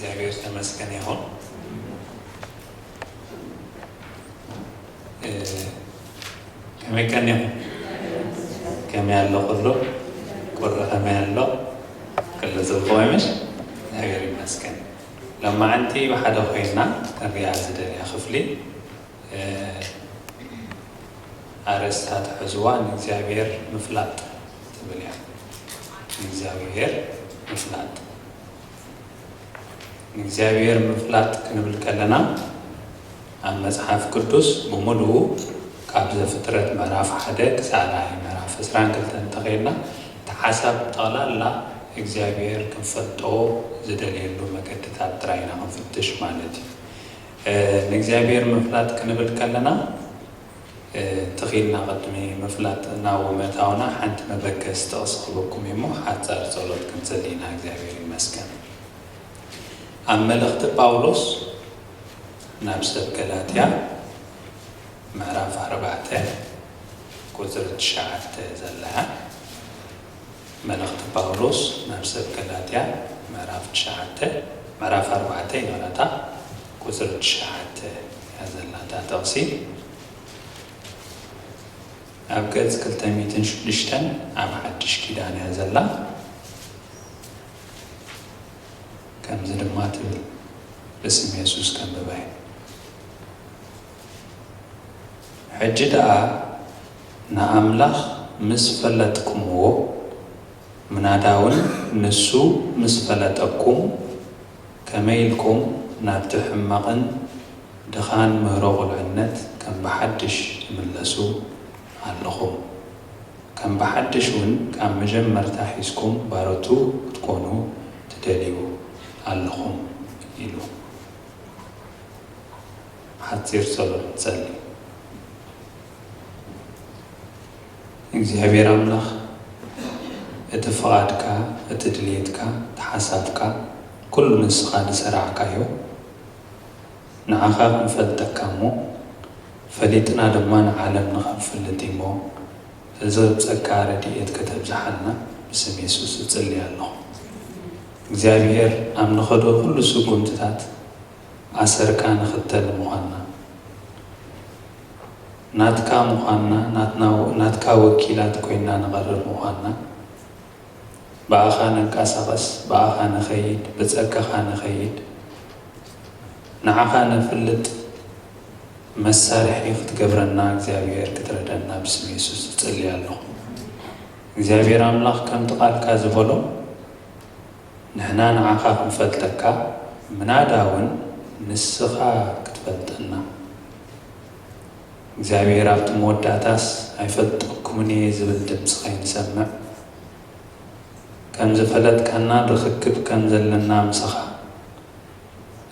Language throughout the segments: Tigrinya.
እግዚኣብሔር ተመስገን ይኹን። እ፣ ከመይ ቀኒኹም? ከመይ ኣሎ ኩሉ? ቁሪ ከመይ ኣሎ? ኩሉ ጽቡቕ እዩ ምሽ? እግዚኣብሔር ይመስገን። ሎማዓንቲ ብሓደ ኮይና ክሪኣ ዝደልያ ክፍሊ፣ እ፣ ኣርእስታ ትሕዝዋ ንእግዚኣብሔር ምፍላጥ ትብል እያ። ንእግዚኣብሔር ምፍላጥ። ንእግዚኣብሔር ምፍላጥ ክንብል ከለና፣ ኣብ መጽሓፍ ቅዱስ ብምሉኡ ካብ ዘፍጥረት ምዕራፍ ሓደ ክሳብ ራእይ ምዕራፍ ዕስራን ክልተን እንተኸይድና፣ እቲ ሓሳብ ጠቕላላ እግዚኣብሔር ክንፈልጦ ዝደልየሉ መገድታት ጥራይ ኢና ክንፍትሽ ማለት እዩ። እ፣ ንእግዚኣብሔር ምፍላጥ ክንብል ከለና፣ እ፣ ትኺልና ቅድሚ ምፍላጥ ናብ ምእታውና ሓንቲ መበገሲ ጥቕሲ ክህበኩም እሞ ሓጻር ጸሎት ክንጽሊ ኢና። እግዚኣብሔር ይመስገን። ኣብ መልእኽቲ ጳውሎስ ናብ ሰብ ገላትያ ምዕራፍ ኣርባዕተ ቁጽሪ ትሽዓተ ዘላ እያ። መልእኽቲ ጳውሎስ ናብ ሰብ ገላትያ ምዕራፍ ትሽዓተ፣ ምዕራፍ ኣርባዕተ ይቕረታ፣ ቁጽሪ ትሽዓተ እያ ዘላ እታ ጥቕሲ። ኣብ ገጽ ክልተ ሚእትን ሽዱሽተን ኣብ ሓድሽ ኪዳን እያ ዘላ። ከምዚ ድማ ትብል፣ ብስም የሱስ ከንብባ እየ። ሕጂ ደኣ ንኣምላኽ ምስ ፈለጥኩምዎ፣ ምናዳ እውን ንሱ ምስ ፈለጠኩም፣ ከመይ ኢልኩም ናብቲ ሕማቕን ድኻን ምህሮ ቁልዕነት ከም ብሓድሽ ትምለሱ ኣለኹም? ከም ብሓድሽ እውን ካብ መጀመርታ ሒዝኩም ባሮቱ ክትኮኑ ትደልዩ ኣለኹም ኢሉ። ሓጺር ጸሎት ንጸሊ። እግዚኣብሔር ኣምላኽ፣ እቲ ፍቓድካ፣ እቲ ድልየትካ፣ እቲ ሓሳብካ፣ ኩሉ ንስኻ ዝሰራዕካዮ፣ ንዓኻ ክንፈልጠካ እሞ፣ ፈሊጥና ድማ ንዓለም ንኸንፍልጥ እሞ፣ እዚ ጸጋ ረድኤት ከተብዝሓልና ብስም የሱስ እጽሊ ኣለኹ። እግዚኣብሔር ኣብ ንኸዶ ኩሉ ስጉምትታት ኣሰርካ ንኽተል ምዃንና፣ ናትካ ምዃንና፣ ናትና፣ ናትካ ወኪላት ኮይንና ንቐርብ ምዃንና፣ ብኣኻ ንንቀሳቐስ፣ ብኣኻ ንኸይድ፣ ብጸጋኻ ንኸይድ፣ ንዓኻ ነፍልጥ መሳርሒ ክትገብረና እግዚኣብሔር ክትረደና ብስም የሱስ እጽሊ ኣለኹ። እግዚኣብሔር ኣምላኽ ከምቲ ቃልካ ዝበሎ ንሕና ንዓኻ ክንፈልጠካ ምናዳ እውን ንስኻ ክትፈልጠና። እግዚኣብሔር ኣብቲ መወዳእታስ ኣይፈልጠኩምን እየ ዝብል ድምፂ ከይንሰምዕ ከም ዝፈለጥካና ርኽክብ ከም ዘለና ምሳኻ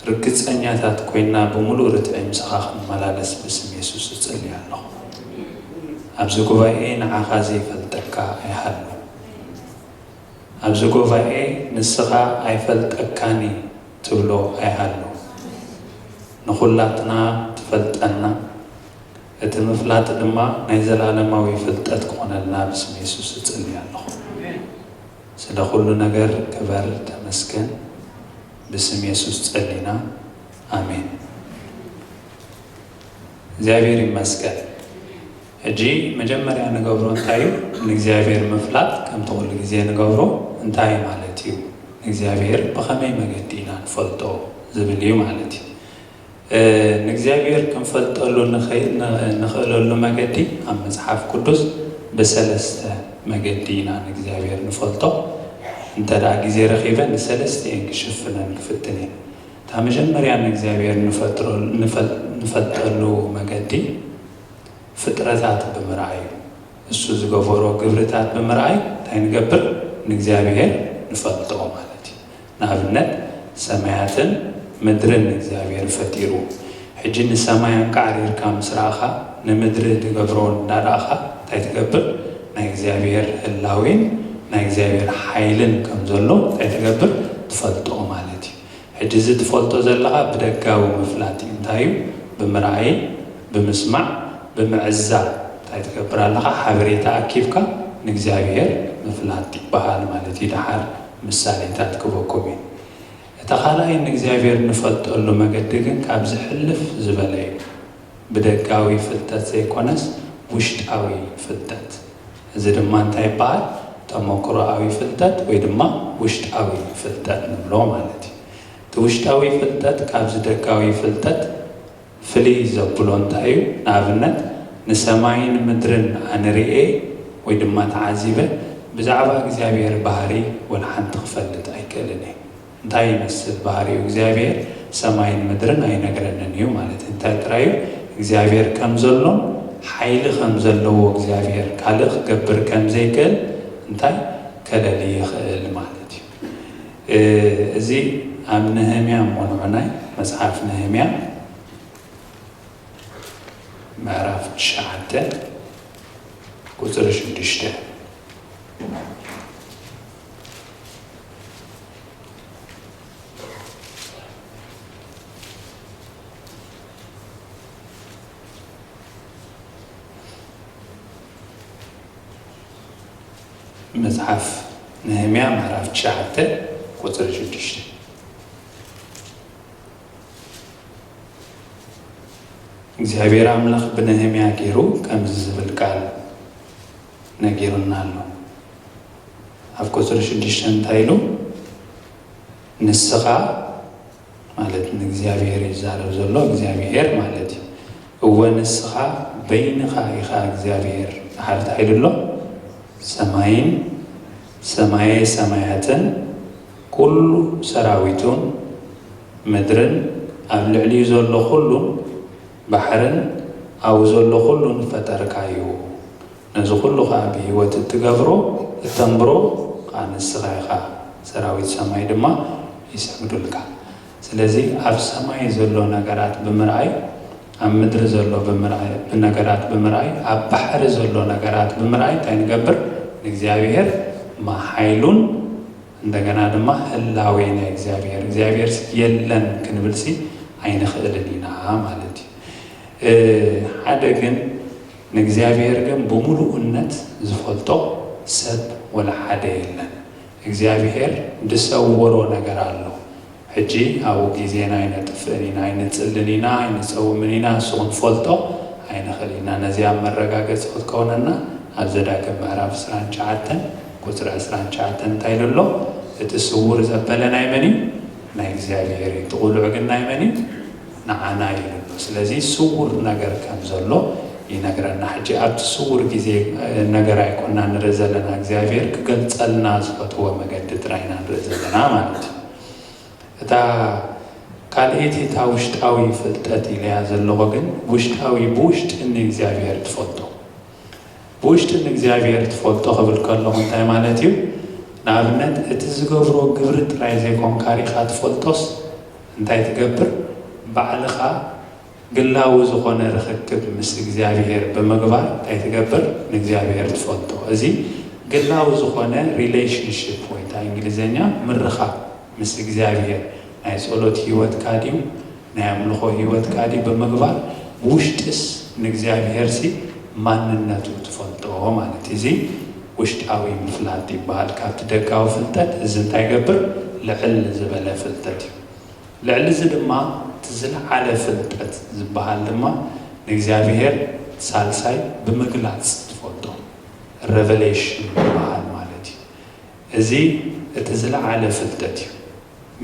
ርግጸኛታት ኮይና ብምሉእ ርትዒ ምሳኻ ክንመላለስ ብስም የሱስ እጽሊ ኣለኹ። ኣብዚ ጉባኤ ንዓኻ ዘይፈልጠካ ኣይሃሉ። ኣብዚ ጉባኤ ንስኻ ኣይፈልጠካን እዩ ትብሎ ኣይሃሉ። ንኹላትና ትፈልጠና፣ እቲ ምፍላጥ ድማ ናይ ዘላለማዊ ፍልጠት ክኾነልና ብስም የሱስ እጽሊ ኣለኹ። ስለ ኩሉ ነገር ክበር ተመስገን። ብስም የሱስ ጸሊና፣ ኣሜን። እግዚኣብሔር ይመስገን። ሕጂ መጀመርያ ንገብሮ እንታይ እዩ? ንእግዚኣብሔር ምፍላጥ ከምቲ ኩሉ ግዜ ንገብሮ እንታይ ማለት እዩ? ንእግዚኣብሔር ብኸመይ መገዲ ኢና ንፈልጦ ዝብል እዩ ማለት እዩ። እ፣ ንእግዚኣብሔር ክንፈልጠሉ ንኸይ-፣ ን-፣ ንኽእለሉ መገዲ ኣብ መጽሓፍ ቅዱስ ብሰለስተ መገዲ ኢና ንእግዚኣብሔር ንፈልጦ። እንተ ደኣ ግዜ ረኺበ ንሰለስቲኤን ክሽፍነን ክፍትን እየ። እታ መጀመርያ ንእግዚኣብሔር ንፈጥሮ-፣ ንፈል-፣ ንፈልጠሉ መገዲ ፍጥረታት ብምርኣይ እዩ። እሱ ዝገበሮ ግብርታት ብምርኣይ እንታይ ንገብር? ንእግዚኣብሔር ንፈልጦ ማለት እዩ። ንኣብነት ሰማያትን ምድርን እግዚኣብሔር ፈጢሩ። ሕጂ ንሰማይ ኣንቃዕሪርካ ምስ ረኣኻ፣ ንምድሪ ዝገብሮ እንዳረኣኻ እንታይ ትገብር? ናይ እግዚኣብሔር ህላዌን ናይ እግዚኣብሔር ሓይልን ከም ዘሎ እንታይ ትገብር? ትፈልጦ ማለት እዩ። ሕጂ እዚ ትፈልጦ ዘለኻ ብደጋዊ ምፍላጥ እዩ። እንታይ እዩ? ብምርኣይ፣ ብምስማዕ፣ ብምዕዛብ እንታይ ትገብር ኣለኻ? ሓበሬታ ኣኪብካ ንእግዚኣብሔር ምፍላጥ ይበሃል ማለት እዩ። ደሓር ምሳሌታት ክበኩም እዩ። እቲ ካልኣይ ንእግዚኣብሔር ንፈልጠሉ መገዲ ግን ካብዚ ሕልፍ ዝበለ እዩ። ብደጋዊ ፍልጠት ዘይኮነስ ውሽጣዊ ፍልጠት። እዚ ድማ እንታይ ይበሃል? ተመክሮኣዊ ፍልጠት ወይ ድማ ውሽጣዊ ፍልጠት ንብሎ ማለት እዩ። እቲ ውሽጣዊ ፍልጠት ካብዚ ደጋዊ ፍልጠት ፍልይ ዘብሎ እንታይ እዩ? ንኣብነት፣ ንሰማይን ምድርን ኣነ ርእየ ወይ ድማ ተዓዚበ ብዛዕባ እግዚኣብሔር ባህሪ ወላ ሓንቲ ክፈልጥ ኣይክእልን እየ። እንታይ ይመስል ባህሪኡ እግዚኣብሔር? ሰማይን ምድርን ኣይነግረንን እዩ ማለት እዩ። እንታይ ጥራይ እዩ? እግዚኣብሔር ከም ዘሎን ሓይሊ ከም ዘለዎ እግዚኣብሔር ካልእ ክገብር ከም ዘይክእል እንታይ ከለሊ ይኽእል ማለት እዩ። እ፣ እዚ ኣብ ነህምያ እሞ ንዑናይ መጽሓፍ ነህምያ ምዕራፍ ትሽዓተ ቁጽሪ ሽዱሽተ። መጽሓፍ ነህምያ ምዕራፍ ትሽዓተ ቁጽሪ ሽዱሽተ። እግዚኣብሔር ኣምላኽ ብነህምያ ገይሩ ከምዚ ዝብል ቃል ነጊሩና ኣሎ። ኣብ ቁጽሪ ሽዱሽተ እንታይ ኢሉ? ንስኻ፣ ማለት ንእግዚኣብሔር ይዛረብ ዘሎ፣ እግዚኣብሔር ማለት እዩ። እወ ንስኻ በይንኻ ኢኻ እግዚኣብሔር። ድሓር እንታይ ኢሉ ኣሎ? ሰማይን ሰማየ ሰማያትን ኩሉ ሰራዊቱን ምድርን ኣብ ልዕሊኡ ዘሎ ኩሉን ባሕርን ኣብኡ ዘሎ ኩሉን ፈጠርካ እዩ። ነዚ ኩሉ ኸኣ ብህይወት እትገብሮ እተንብሮ ኸኣ ንስኻ ኢኻ። ሰራዊት ሰማይ ድማ ይስግዱልካ። ስለዚ ኣብ ሰማይ ዘሎ ነገራት ብምርኣይ፣ ኣብ ምድሪ ዘሎ ብምርኣይ፣ ብነገራት ብምርኣይ፣ ኣብ ባሕሪ ዘሎ ነገራት ብምርኣይ እንታይ ንገብር? ንእግዚኣብሔር ማ-፣ ሓይሉን እንደገና ድማ ህላዌ ናይ እግዚኣብሔር፣ እግዚኣብሔር የለን ክንብልሲ ኣይንኽእልን ኢና ማለት እዩ። እ፣ ሓደ ግን ንእግዚኣብሔር ግን ብምሉእነት ዝፈልጦ ሰብ ወላ ሓደ የለን። እግዚኣብሔር ዝሰወሮ ነገር ኣሎ። ሕጂ ኣብኡ ግዜና ኣይነጥፍእን ኢና፣ ኣይንጽልን ኢና፣ ኣይንጸውምን ኢና፣ እሱ ክንፈልጦ ኣይንኽእል ኢና። ነዚኣ መረጋገጺ ክትከውነና ኣብ ዘዳግም ምዕራፍ ዕስራን ትሽዓተን ቁጽሪ ዕስራን ትሽዓተን እንታይ ኢሉ ኣሎ? እቲ ስውር ዘበለ ናይ መን እዩ? ናይ እግዚኣብሔር እዩ። እቲ ቁሉዕ ግን ናይ መን እዩ? ንዓና እዩ ኢሉ ኣሎ። ስለዚ ስውር ነገር ከም ዘሎ ይነግረና። ሕጂ ኣብቲ ስውር ግዜ፣ እ፣ ነገር ኣይኮና ንርኢ ዘለና፣ እግዚኣብሔር ክገልጸልና ዝፈትዎ መገዲ ጥራይ ኢና ንርኢ ዘለና ማለት እዩ። እታ ካልኣይቲ፣ እታ ውሽጣዊ ፍልጠት ኢለያ ዘለኹ ግን፣ ውሽጣዊ፣ ብውሽጢ ንእግዚኣብሔር ትፈልጦ። ብውሽጢ ንእግዚኣብሔር ትፈልጦ ክብል ከለኹ እንታይ ማለት እዩ? ንኣብነት፣ እቲ ዝገብሮ ግብሪ ጥራይ ዘይኮንካ ርኢኻ ትፈልጦስ፣ እንታይ ትገብር? ባዕልኻ ግላዊ ዝኾነ ርኽክብ ምስ እግዚኣብሔር ብምግባር እንታይ ትገብር? ንእግዚኣብሔር ትፈልጦ። እዚ ግላዊ ዝኾነ ሪሌሽንሺፕ ወይ እንታይ እንግሊዝኛ ምርኻብ ምስ እግዚኣብሔር፣ ናይ ጸሎት ህይወትካ ድዩ? ናይ ኣምልኾ ህይወትካ ድዩ? ብምግባር ብውሽጥስ ንእግዚኣብሔርሲ ማንነቱ ትፈልጦ ማለት እዩ። እዚ ውሽጣዊ ምፍላጥ ይበሃል። ካብቲ ደጋዊ ፍልጠት እዚ እንታይ ይገብር? ልዕል ዝበለ ፍልጠት እዩ። ልዕሊ እዚ ድማ እቲ ዝለዓለ ፍልጠት ዝበሃል ድማ ንእግዚኣብሔር ሳልሳይ ብምግላጽ ትፈልጦ፣ ሬቨሌሽን ዝበሃል ማለት እዩ። እዚ እቲ ዝለዓለ ፍልጠት እዩ።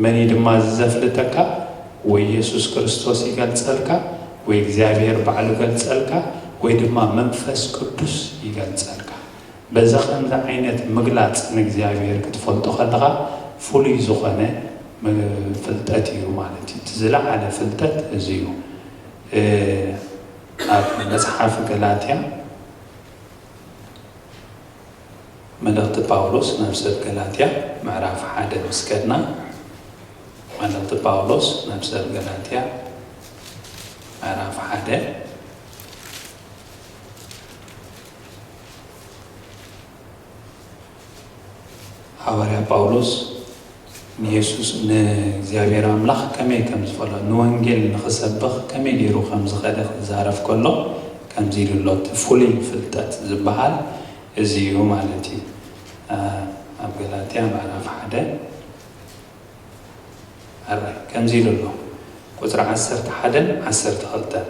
መን እዩ ድማ እዚ ዘፍልጠካ? ወይ የሱስ ክርስቶስ ይገልጸልካ፣ ወይ እግዚኣብሔር ባዕሉ ይገልጸልካ፣ ወይ ድማ መንፈስ ቅዱስ ይገልጸልካ። በዚ ከምዚ ዓይነት ምግላጽ ንእግዚኣብሔር ክትፈልጦ ከለኻ ፍሉይ ዝኾነ ም-፣ ፍልጠት እዩ ማለት እዩ። እቲ ዝለዓለ ፍልጠት እዚ እዩ። እ፣ ኣብ መጽሓፍ ገላትያ መልእኽቲ ጳውሎስ ናብ ሰብ ገላትያ ምዕራፍ ሓደ ምስ ከድና፣ መልእኽቲ ጳውሎስ ናብ ሰብ ገላትያ ምዕራፍ ሓደ፣ ሃዋርያ ጳውሎስ ንየሱስ፣ ንእግዚኣብሔር ኣምላኽ ከመይ ከም ዝፈለጦ፣ ንወንጌል ንኽሰብኽ ከመይ ገይሩ ከም ዝኸደ ክዛረብ ከሎ፣ ከምዚ ኢሉ ኣሎ፣ እቲ ፍሉይ ፍልጠት ዝበሃል እዚ እዩ ማለት እዩ። አ፣ ኣብ ገላትያ ምዕራፍ ሓደ፣ ሕራይ ከምዚ ኢሉ ኣሎ፣ ቁጽሪ ዓሰርተ ሓደን ዓሰርተ ክልተን፣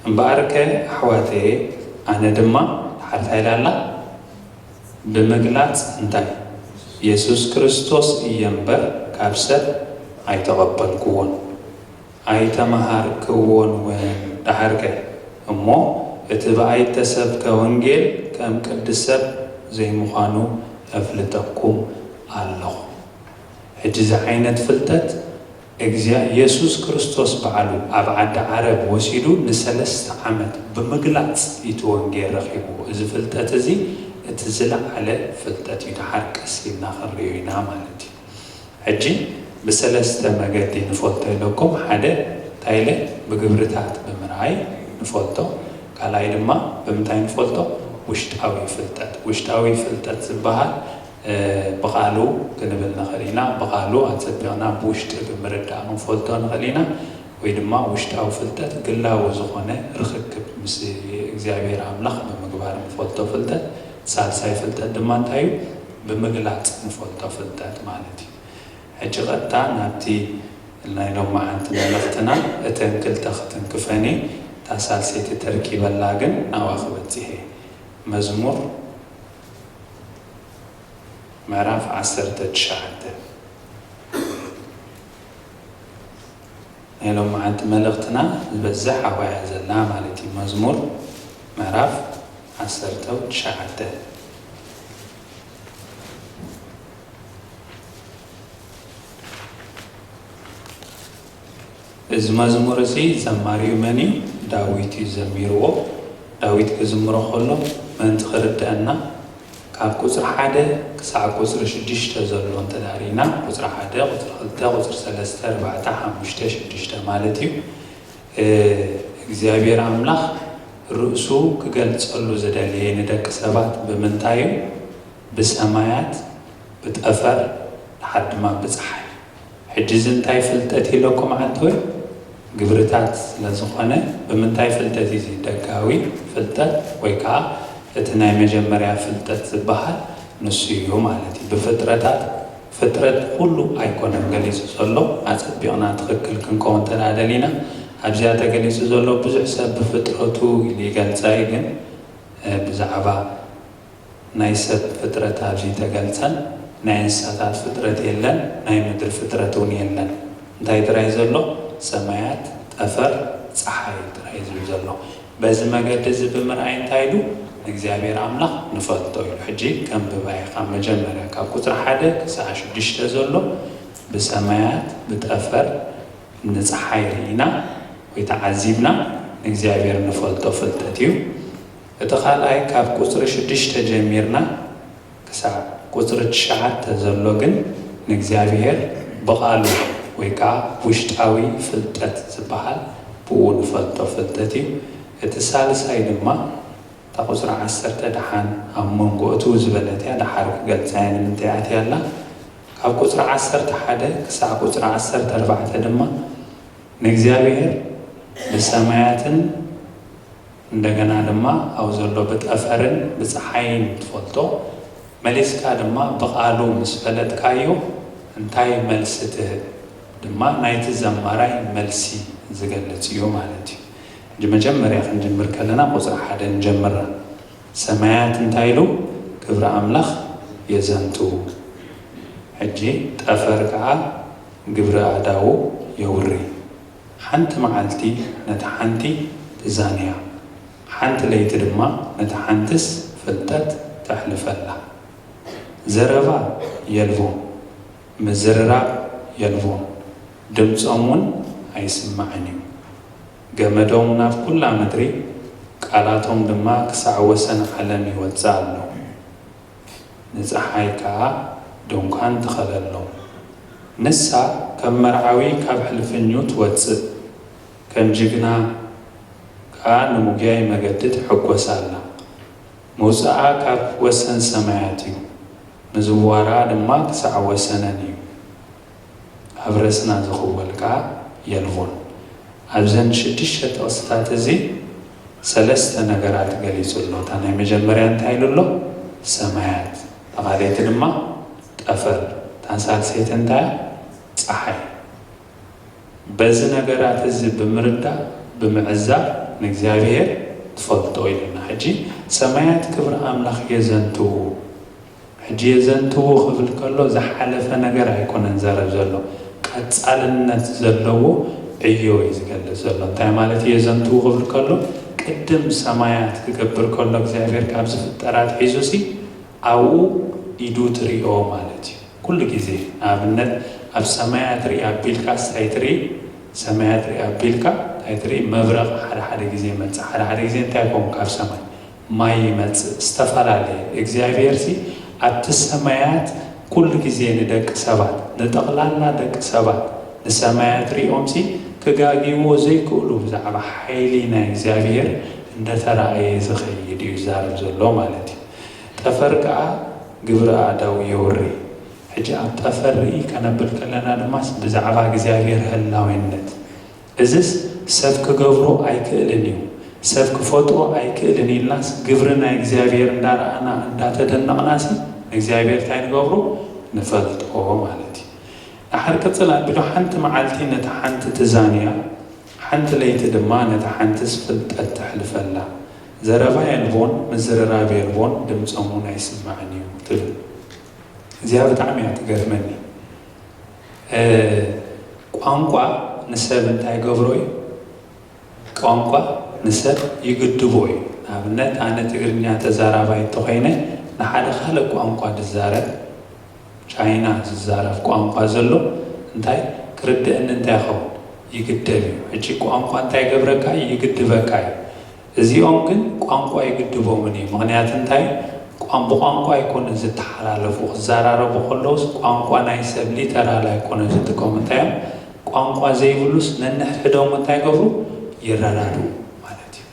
"እምበኣርከ ኣሕዋተየ፣ ኣነ ድማ" ድሓር እንታይ ኢላ ኣላ? "ብምግላጽ እንታይ? የሱስ ክርስቶስ እየ እምበር፣ ካብ ሰብ ኣይተቐበልክዎን ኣይተመሃርክዎን እውን። ደሓርከ እሞ እቲ ብኣይተሰብከ ወንጌል ከም ቅዲ ሰብ ዘይምዃኑ እፍልጠኩም ኣለኹ።" ሕጂ እዚ ዓይነት ፍልጠት፣ እግዚኣብ-፣ የሱስ ክርስቶስ ባዕሉ ኣብ ዓዲ ዓረብ ወሲዱ ንሰለስተ ዓመት ብምግላጽ እቲ ወንጌል ረኺቡ። እዚ ፍልጠት እዚ እቲ ዝለዓለ ፍልጠት እዩ። ደሓር ቀስ ኢልና ክንርእዮ ኢና ማለት እዩ። ሕጂ ብሰለስተ መገዲ ንፈልጦ ኢለኩም። ሓደ እንታይ ኢለ? ብግብርታት ብምርኣይ ንፈልጦ። ካልኣይ ድማ ብምንታይ ንፈልጦ? ውሽጣዊ ፍልጠት። ውሽጣዊ ፍልጠት ዝበሃል፣ እ፣ ብቓሉ ክንብል ንኽእል ኢና። ብቓሉ ኣጸቢቕና ብውሽጢ ብምርዳእ ክንፈልጦ ንኽእል ኢና። ወይ ድማ ውሽጣዊ ፍልጠት ግላዊ ዝኾነ ርኽክብ ምስ እግዚኣብሔር ኣምላኽ ብምግባር ንፈልጦ ፍልጠት። ሳልሳይ ፍልጠት ድማ እንታይ እዩ? ብምግላጽ ንፈልጦ ፍልጠት ማለት እዩ። ሕጂ ቀጥታ ናብቲ ናይ ሎማዓንቲ መልእኽትና እተን ክልተ ክትንክፈኒ፣ እታ ሳልሰይቲ ተርኪበላ ግን ናብኣ ክበጽሕ እየ። መዝሙር ምዕራፍ ዓሰርተ ትሽዓተ። ናይ ሎማዓንቲ መልእኽትና ዝበዝሕ ኣብኣ እያ ዘላ ማለት እዩ። መዝሙር ምዕራፍ ዓሰርተ ትሽዓተ። እዚ መዝሙር እዚ ዘማሪኡ መን እዩ? ዳዊት እዩ ዘሚርዎ። ዳዊት ክዝምሮ ከሎ ምእንቲ ክርደአና፣ ካብ ቁጽሪ ሓደ ክሳዕ ቁጽሪ ሽዱሽተ ዘሎ እንተ ደኣ ርኢና፣ ቁጽሪ ሓደ፣ ቁጽሪ ክልተ፣ ቁጽሪ ሰለስተ፣ ኣርባዕተ፣ ሓሙሽተ፣ ሽዱሽተ ማለት እዩ። እ፣ እግዚኣብሔር ኣምላኽ ርእሱ ክገልጸሉ ዝደለየ ንደቂ ሰባት ብምንታይ እዩ? ብሰማያት፣ ብጠፈር፣ ድሓር ድማ ብጸሓይ። ሕጂ እዚ እንታይ ፍልጠት ኢለኩም ዓንተወይ? ግብርታት ስለ ዝኾነ፣ ብምንታይ ፍልጠት እዩ እዚ ደጋዊ ፍልጠት ወይ ከዓ እቲ ናይ መጀመርያ ፍልጠት ዝበሃል ንሱ እዩ ማለት እዩ። ብፍጥረታት፣ ፍጥረት ኩሉ ኣይኮነን ገሊጹ ዘሎ። ኣጸቢቕና ትኽክል ክንከውን እንተ ደኣ ደሊና፣ ኣብዚኣ ተገሊጹ ዘሎ ብዙሕ ሰብ ብፍጥረቱ ኢሉ ይገልጻ እዩ፣ ግን፣ እ፣ ብዛዕባ ናይ ሰብ ፍጥረት ኣብዚ ተገልጸን፣ ናይ እንስሳታት ፍጥረት የለን፣ ናይ ምድሪ ፍጥረት እውን የለን። እንታይ ጥራይ ዘሎ? ሰማያት፣ ጠፈር፣ ጸሓይ ጥራይ ዝብል ዘሎ። በዚ መገዲ እዚ ብምርኣይ እንታይ ኢሉ? ንእግዚኣብሔር ኣምላኽ ንፈልጦ ኢሉ። ሕጂ ከንብባ እየ፣ ካብ መጀመርያ፣ ካብ ቁጽሪ ሓደ ክሳዕ ሽዱሽተ ዘሎ፣ ብሰማያት፣ ብጠፈር፣ ንጸሓይ ርኢና ወይ ተዓዚብና ንእግዚኣብሔር ንፈልጦ ፍልጠት እዩ። እቲ ካልኣይ ካብ ቁጽሪ ሽዱሽተ ጀሚርና ክሳዕ ቁጽሪ ትሽዓተ ዘሎ ግን ንእግዚኣብሔር ብቓሉ ወይ ከኣ ውሽጣዊ ፍልጠት ዝበሃል ብኡ ንፈልጦ ፍልጠት እዩ። እቲ ሳልሳይ ድማ እታ ቁጽሪ ዓሰርተ ደሓን ኣብ መንጎ እትው ዝበለት እያ፣ ደሓር ክገልጻ እየ ንምንታይ ኣትያ ኣላ። ካብ ቁጽሪ ዓሰርተ ሓደ ክሳዕ ቁጽሪ ዓሰርተ ኣርባዕተ ድማ ንእግዚኣብሔር ብሰማያትን እንደገና ድማ ኣብ ዘሎ ብጠፈርን ብጸሓይን ትፈልጦ፣ መሊስካ ድማ ብቓሉ ምስ ፈለጥካዮ እንታይ መልሲ ትህብ ድማ ናይቲ ዘማራይ መልሲ ዝገልጽ እዩ ማለት እዩ። ሕጂ መጀመርያ ክንጅምር ከለና ቁጽሪ ሓደ ንጀምራ። ሰማያት እንታይ ኢሉ? ግብሪ ኣምላኽ የዘንቱ። ሕጂ ጠፈር ከኣ ግብሪ ኣእዳዉ የውሪ። ሓንቲ መዓልቲ ነታ ሓንቲ ትዛንያ፣ ሓንቲ ለይቲ ድማ ነታ ሓንትስ ፍልጠት ተሕልፈላ። ዘረባ የልቦን፣ ምዝርራብ የልቦን፣ ድምጾም እውን ኣይስማዕን እዩ። ገመዶም ናብ ኩላ ምድሪ፣ ቃላቶም ድማ ክሳዕ ወሰን ዓለም ይወጽእ ኣሎ። ንጸሓይ ከኣ ድንኳን ትኸለሎም። ንሳ ከም መርዓዊ ካብ ሕልፍኙ ትወጽእ፣ ከም ጅግና ከኣ ንምጉያይ መገዲ ትሕጎስ ኣላ። ምውጻኣ ካብ ወሰን ሰማያት እዩ፣ ምዝዋራ ድማ ክሳዕ ወሰነን እዩ። ኣብ ረስና ዝኽወል ከኣ የልቦን። ኣብዘን ሽዱሽተ ጥቕስታት እዚ ሰለስተ ነገራት ገሊጹ ኣሎ። እታ ናይ መጀመርያ እንታይ ኢሉ ኣሎ? ሰማያት። እታ ካልኣይቲ ድማ ጠፈር። እታ ሳልሰይቲ እንታይ እያ? ፀሓይ። በዚ ነገራት እዚ ብምርዳእ ብምዕዛብ ንእግዚኣብሔር ትፈልጦ ኢልና። ሕጂ ሰማያት ክብሪ ኣምላኽ የዘንትዉ። ሕጂ የዘንትዉ ክብል ከሎ ዝሓለፈ ነገር ኣይኮነን ዘረብ ዘሎ፣ ቀጻልነት ዘለዎ ዕዮ እዩ ዝገልጽ ዘሎ። እንታይ ማለት እዩ የዘንትዉ ክብል ከሎ? ቅድም ሰማያት ክገብር ከሎ እግዚኣብሔር ካብ ዝፍጠራት ሒዙ ሲ ኣብኡ ኢዱ ትሪኦ ማለት እዩ። ኩሉ ግዜ ንኣብነት ኣብ ሰማያት ርኢ ኣቢልካ እንታይ ትርኢ? ሰማያት ርኢ ኣቢልካ እንታይ ትርኢ? መብረቕ ሓደ ሓደ ግዜ ይመጽእ፣ ሓደ ሓደ ግዜ እንታይ ይኸውን? ካብ ሰማይ ማይ ይመጽእ። ዝተፈላለየ እግዚኣብሔር ሲ ኣብቲ ሰማያት ኩሉ ግዜ ንደቂ ሰባት ንጠቕላላ ደቂ ሰባት ንሰማያት ሪኦም ሲ ክጋግይዎ ዘይክእሉ ብዛዕባ ሓይሊ ናይ እግዚኣብሔር እንደተራእየ ዝኸይድ እዩ ይዛረብ ዘሎ ማለት እዩ። ጠፈር ከኣ ግብሪ ኣእዳው የውሪ። ሕጂ ኣብ ጠፈር ርኢ ከነብል ከለና ድማ ብዛዕባ እግዚኣብሔር ህላዌነት እዝስ ሰብ ክገብሮ ኣይክእልን እዩ፣ ሰብ ክፈጥሮ ኣይክእልን ኢልናስ ግብሪ ናይ እግዚኣብሔር እንዳረኣና እንዳተደነቕናሲ ንእግዚኣብሔር እንታይ ንገብሮ ንፈልጦ ማለት እዩ። ድሓር ቅፅል ኣቢሉ ሓንቲ መዓልቲ ነታ ሓንቲ ትዛንያ ሓንቲ ለይቲ ድማ ነታ ሓንትስ ፍልጠት ተሕልፈላ። ዘረባ የልቦን ምዝርራብ የልቦን ድምፆም እውን ኣይስማዕን እዩ ትብል። እዚኣ ብጣዕሚ እያ ትገርመኒ። ቋንቋ ንሰብ እንታይ ገብሮ እዩ? ቋንቋ ንሰብ ይግድቦ እዩ። ንኣብነት ኣነ ትግርኛ ተዛራባይ እንተኾይነ ንሓደ ካልእ ቋንቋ ዝዛረብ ቻይና ዝዛረብ ቋንቋ ዘሎ እንታይ ክርድእኒ እንታይ ይኸውን? ይግደብ እዩ። ሕጂ ቋንቋ እንታይ ይገብረካ እዩ? ይግድበካ እዩ። እዚኦም ግን ቋንቋ ይግድቦምን እዩ። ምኽንያት እንታይ? ቋም ብቋንቋ ኣይኮነ ዝተሓላለፉ ክዘራረቡ ከለውስ ቋንቋ ናይ ሰብ ሊተራል ኣይኮነ ዝጥቀሙ። እንታይ እዮም? ቋንቋ ዘይብሉስ ነንሕድሕዶም እንታይ ገብሩ? ይረዳድኡ ማለት እዩ።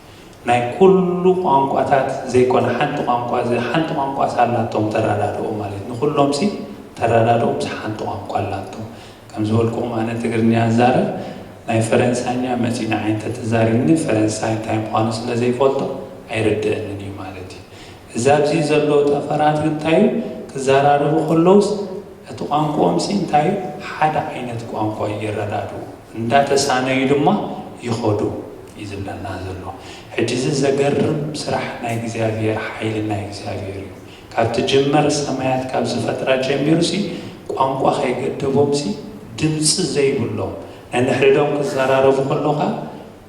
ናይ ኩሉ ቋንቋታት ዘይኮነ ሓንቲ ቋንቋ ሓንቲ ቋንቋ ሳላቶም ተረዳድኦ ማለት ንኩሎም ሲ ተረዳድኦ ምስ ሓንቲ ቋንቋ ኣላቶም። ከም ዝበልኩም ኣነ ትግርኛ ዛረብ ናይ ፈረንሳኛ መፂ ንዓይ እንተተዛሪብኒ ፈረንሳይ እንታይ ምዃኑ ስለ ዘይፈልጦ ኣይርድእንን እዩ ማለት እዩ። እዚ ኣብዚ ዘሎ ጠፈራት እንታይ እዩ ክዘራረቡ ከለውስ እቲ ቋንቋኦም ሲ እንታይ እዩ ሓደ ዓይነት ቋንቋ ይረዳድኡ እንዳተሳነዩ ድማ ይኸዱ እዩ ዝብለና ዘሎ። ሕጂ እዚ ዘገርም ስራሕ ናይ እግዚኣብሔር ሓይሊ ናይ እግዚኣብሔር እዩ። ካብ ትጅመር ሰማያት ካብ ዝፈጥራ ጀሚሩ ሲ ቋንቋ ከይገደቦም ሲ ድምፂ ዘይብሎም ነንሕድዶም ክዘራረቡ ከለኻ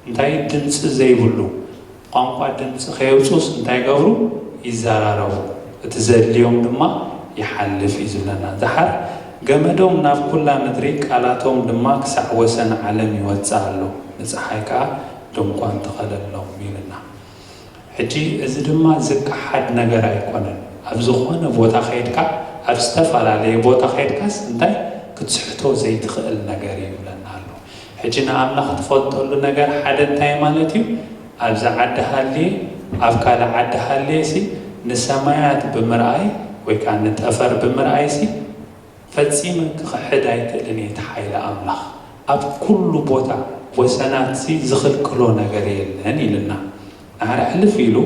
እንታይ ድምፂ ዘይብሉ ቋንቋ ድምፂ ከየውፁስ እንታይ ገብሩ ይዘራረቡ እቲ ዘድልዮም ድማ ይሓልፍ እዩ ዝብለና። ዝሓር ገመዶም ናብ ኩላ ምድሪ ቃላቶም ድማ ክሳዕ ወሰን ዓለም ይወፅእ ኣሎ። ንፀሓይ ከዓ ድንኳን ተኸለሎም ይብልና። ሕጂ እዚ ድማ ዝከሓድ ነገር ኣይኮነን። ኣብ ዝኾነ ቦታ ከይድካ ኣብ ዝተፈላለየ ቦታ ከይድካስ እንታይ ክትስሕቶ ዘይትኽእል ነገር እዩ ይብለና ኣሎ። ሕጂ ንኣምላኽ ትፈልጠሉ ነገር ሓደ እንታይ ማለት እዩ? ኣብዚ ዓዲ ሃልየ ኣብ ካልእ ዓዲ ሃልየ ሲ ንሰማያት ብምርኣይ ወይ ከዓ ንጠፈር ብምርኣይ ሲ ፈጺመ ክኽሕድ ኣይክእልን እየ እቲ ሓይሊ ኣምላኽ። ኣብ ኩሉ ቦታ ወሰናትሲ ዝኽልክሎ ነገር የለን ኢልና። ንሓደ ሕልፍ ኢሉ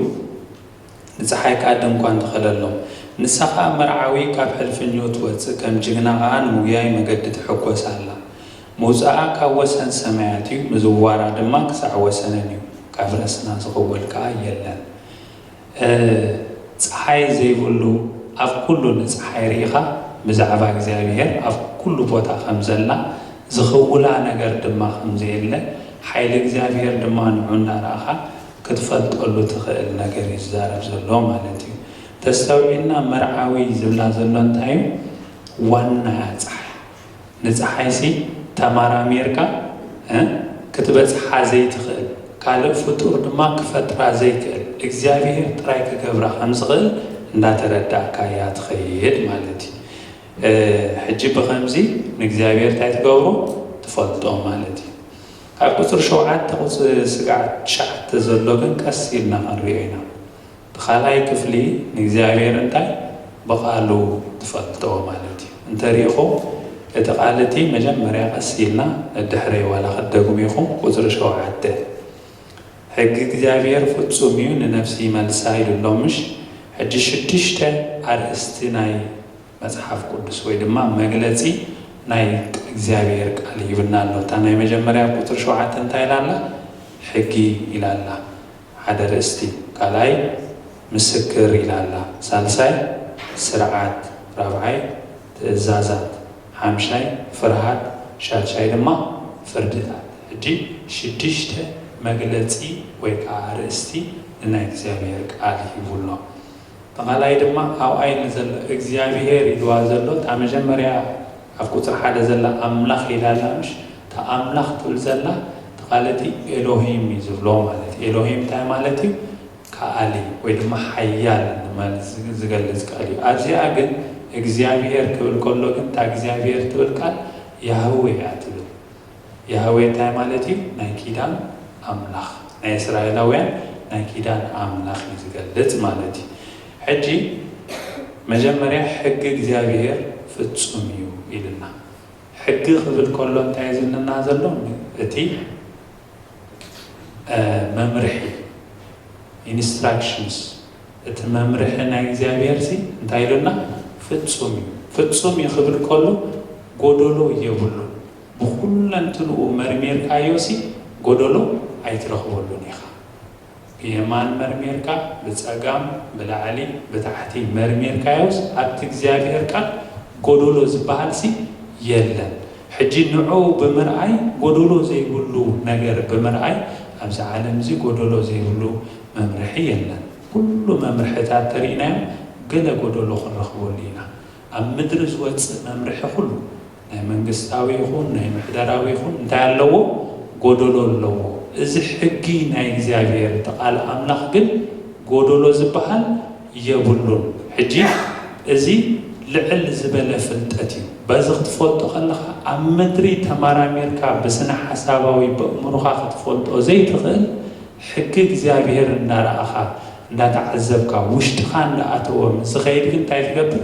ንፀሓይ ከኣ ድንኳን ተኸለሎም። ንሳ ኸኣ መርዓዊ ካብ ሕልፍኞ ትወጽእ፣ ከም ጅግና ኸኣ ንምጉያይ መገዲ ትሕጎስ ኣላ። ምውጻኣ ካብ ወሰን ሰማያት እዩ፣ ምዝዋራ ድማ ክሳዕ ወሰነን እዩ። ካብ ረስና ዝኽወል ከኣ የለን። ጸሓይ ዘይብሉ ኣብ ኩሉ ንጸሓይ ርኢኻ ብዛዕባ እግዚኣብሔር ኣብ ኩሉ ቦታ ከም ዘላ ዝኽውላ ነገር ድማ ከም ዘየለ ሓይሊ እግዚኣብሔር ድማ ንዑ እናረኣኻ ክትፈልጠሉ ትኽእል ነገር እዩ ዝዛረብ ዘሎ ማለት እዩ። ተስተውዒልና መርዓዊ ዝብላ ዘሎ እንታይ እዩ? ዋና እያ ጸሓይ። ንፀሓይሲ ተመራሚርካ ክትበፅሓ ዘይትኽእል ካልእ ፍጡር ድማ ክፈጥራ ዘይክእል እግዚኣብሄር ጥራይ ክገብራ ከምዝኽእል እንዳተረዳእካ እያ ትኸይድ ማለት እዩ። ሕጂ ብኸምዚ ንእግዚኣብሄር እንታይ ትገብሮ ትፈልጦ ማለት እዩ። ካብ ቁፅሪ ሸውዓተ ቁፅሪ ስጋዕ ትሽዓተ ዘሎ ግን ቀስ ኢልና ክንሪኦ ኢና። እቲ ካልኣይ ክፍሊ ንእግዚኣብሔር እንታይ ብቓሉ ትፈልጦ ማለት እዩ። እንተሪኢኹም እቲ ቃል እቲ መጀመርያ ቀስ ኢልና ነድሕረይ ዋላ ክትደግሙ ኢኹም። ቁፅሪ ሸውዓተ ሕጊ እግዚኣብሔር ፍጹም እዩ ንነፍሲ ይመልሳ ኢሉ ኣሎ ምሽ? ሕጂ ሽዱሽተ ኣርእስቲ ናይ መጽሓፍ ቅዱስ ወይ ድማ መግለጺ ናይ ቃል እግዚኣብሔር ቃል ይብና ኣሎ። እታ ናይ መጀመርያ ቁፅሪ ሸውዓተ እንታይ ኢላ ኣላ? ሕጊ ኢላ ኣላ። ሓደ ርእስቲ። ካልኣይ ምስክር ኢላ ኣላ። ሳልሳይ ስርዓት፣ ራብዓይ ትእዛዛት፣ ሓምሻይ ፍርሃት፣ ሻድሻይ ድማ ፍርድታት። ሕጂ ሽዱሽተ መግለፂ ወይ ከዓ ርእስቲ ንናይ እግዚኣብሔር ቃል ሂቡ ኣሎ። ተኻላይ ድማ ኣብኣይ ንዘሎ እግዚኣብሔር ኢልዋ ዘሎ እታ መጀመርያ ኣብ ቁፅሪ ሓደ ዘላ ኣምላኽ ኢላ ኣላ። ምሽ እታ ኣምላኽ ትብል ዘላ ተኻለቲ ኤሎሂም እዩ ዝብሎ ማለት እዩ። ኤሎሂም እንታይ ማለት እዩ? ከኣሊ ወይ ድማ ሓያል ንማለት ዝገልፅ ቃል እዩ። ኣብዚኣ ግን እግዚኣብሔር ክብል ከሎ ግን እታ እግዚኣብሔር ትብል ቃል ያህዌ እያ ትብል። ያህዌ እንታይ ማለት እዩ? ናይ ኪዳን ኣምላኽ፣ ናይ እስራኤላውያን ናይ ኪዳን ኣምላኽ እዩ ዝገልጽ ማለት እዩ። ሕጂ መጀመርያ ሕጊ እግዚኣብሔር ፍጹም እዩ ኢልና። ሕጊ ክብል ከሎ እንታይ ዝንና ዘሎ? እቲ መምርሒ፣ ኢንስትራክሽንስ፣ እቲ መምርሒ ናይ እግዚኣብሔር ሲ እንታይ ኢሉና? ፍጹም እዩ። ፍጹም እዩ ክብል ከሎ ጎደሎ የብሉን። ብኩለንትንኡ መርሚርካዮ ሲ ጎደሎ ኣይትረኽበሉን ኢኻ። ብየማን መርሚርካ፣ ብጸጋም፣ ብላዕሊ፣ ብታሕቲ መርሚርካዮስ ኣብቲ እግዚኣብሔር ቃል ጎደሎ ዝበሃል ሲ የለን። ሕጂ ንዑ ብምርኣይ ጎደሎ ዘይብሉ ነገር ብምርኣይ ኣብዚ ዓለም እዚ ጎደሎ ዘይብሉ መምርሒ የለን። ኩሉ መምርሕታት ተሪእናዮም ገለ ጎደሎ ክንረኽበሉ ኢና። ኣብ ምድሪ ዝወፅእ መምርሒ ኩሉ ናይ መንግስታዊ ይኹን ናይ ምሕደራዊ ይኹን እንታይ ኣለዎ? ጎደሎ ኣለዎ። እዚ ሕጊ ናይ እግዚኣብሔር እቲ ቃል ኣምላኽ ግን ጎደሎ ዝበሃል የብሉን። ሕጂ እዚ ልዕል ዝበለ ፍልጠት እዩ። በዚ ክትፈልጦ ከለኻ ኣብ ምድሪ ተመራሚርካ ብስነ ሓሳባዊ በእምሮኻ ክትፈልጦ ዘይትኽእል ሕጊ እግዚኣብሔር እንዳረኣኻ እንዳተዓዘብካ ውሽጥኻ እንዳኣተወ ምስ ዝኸይድ ግን እንታይ ትገብር?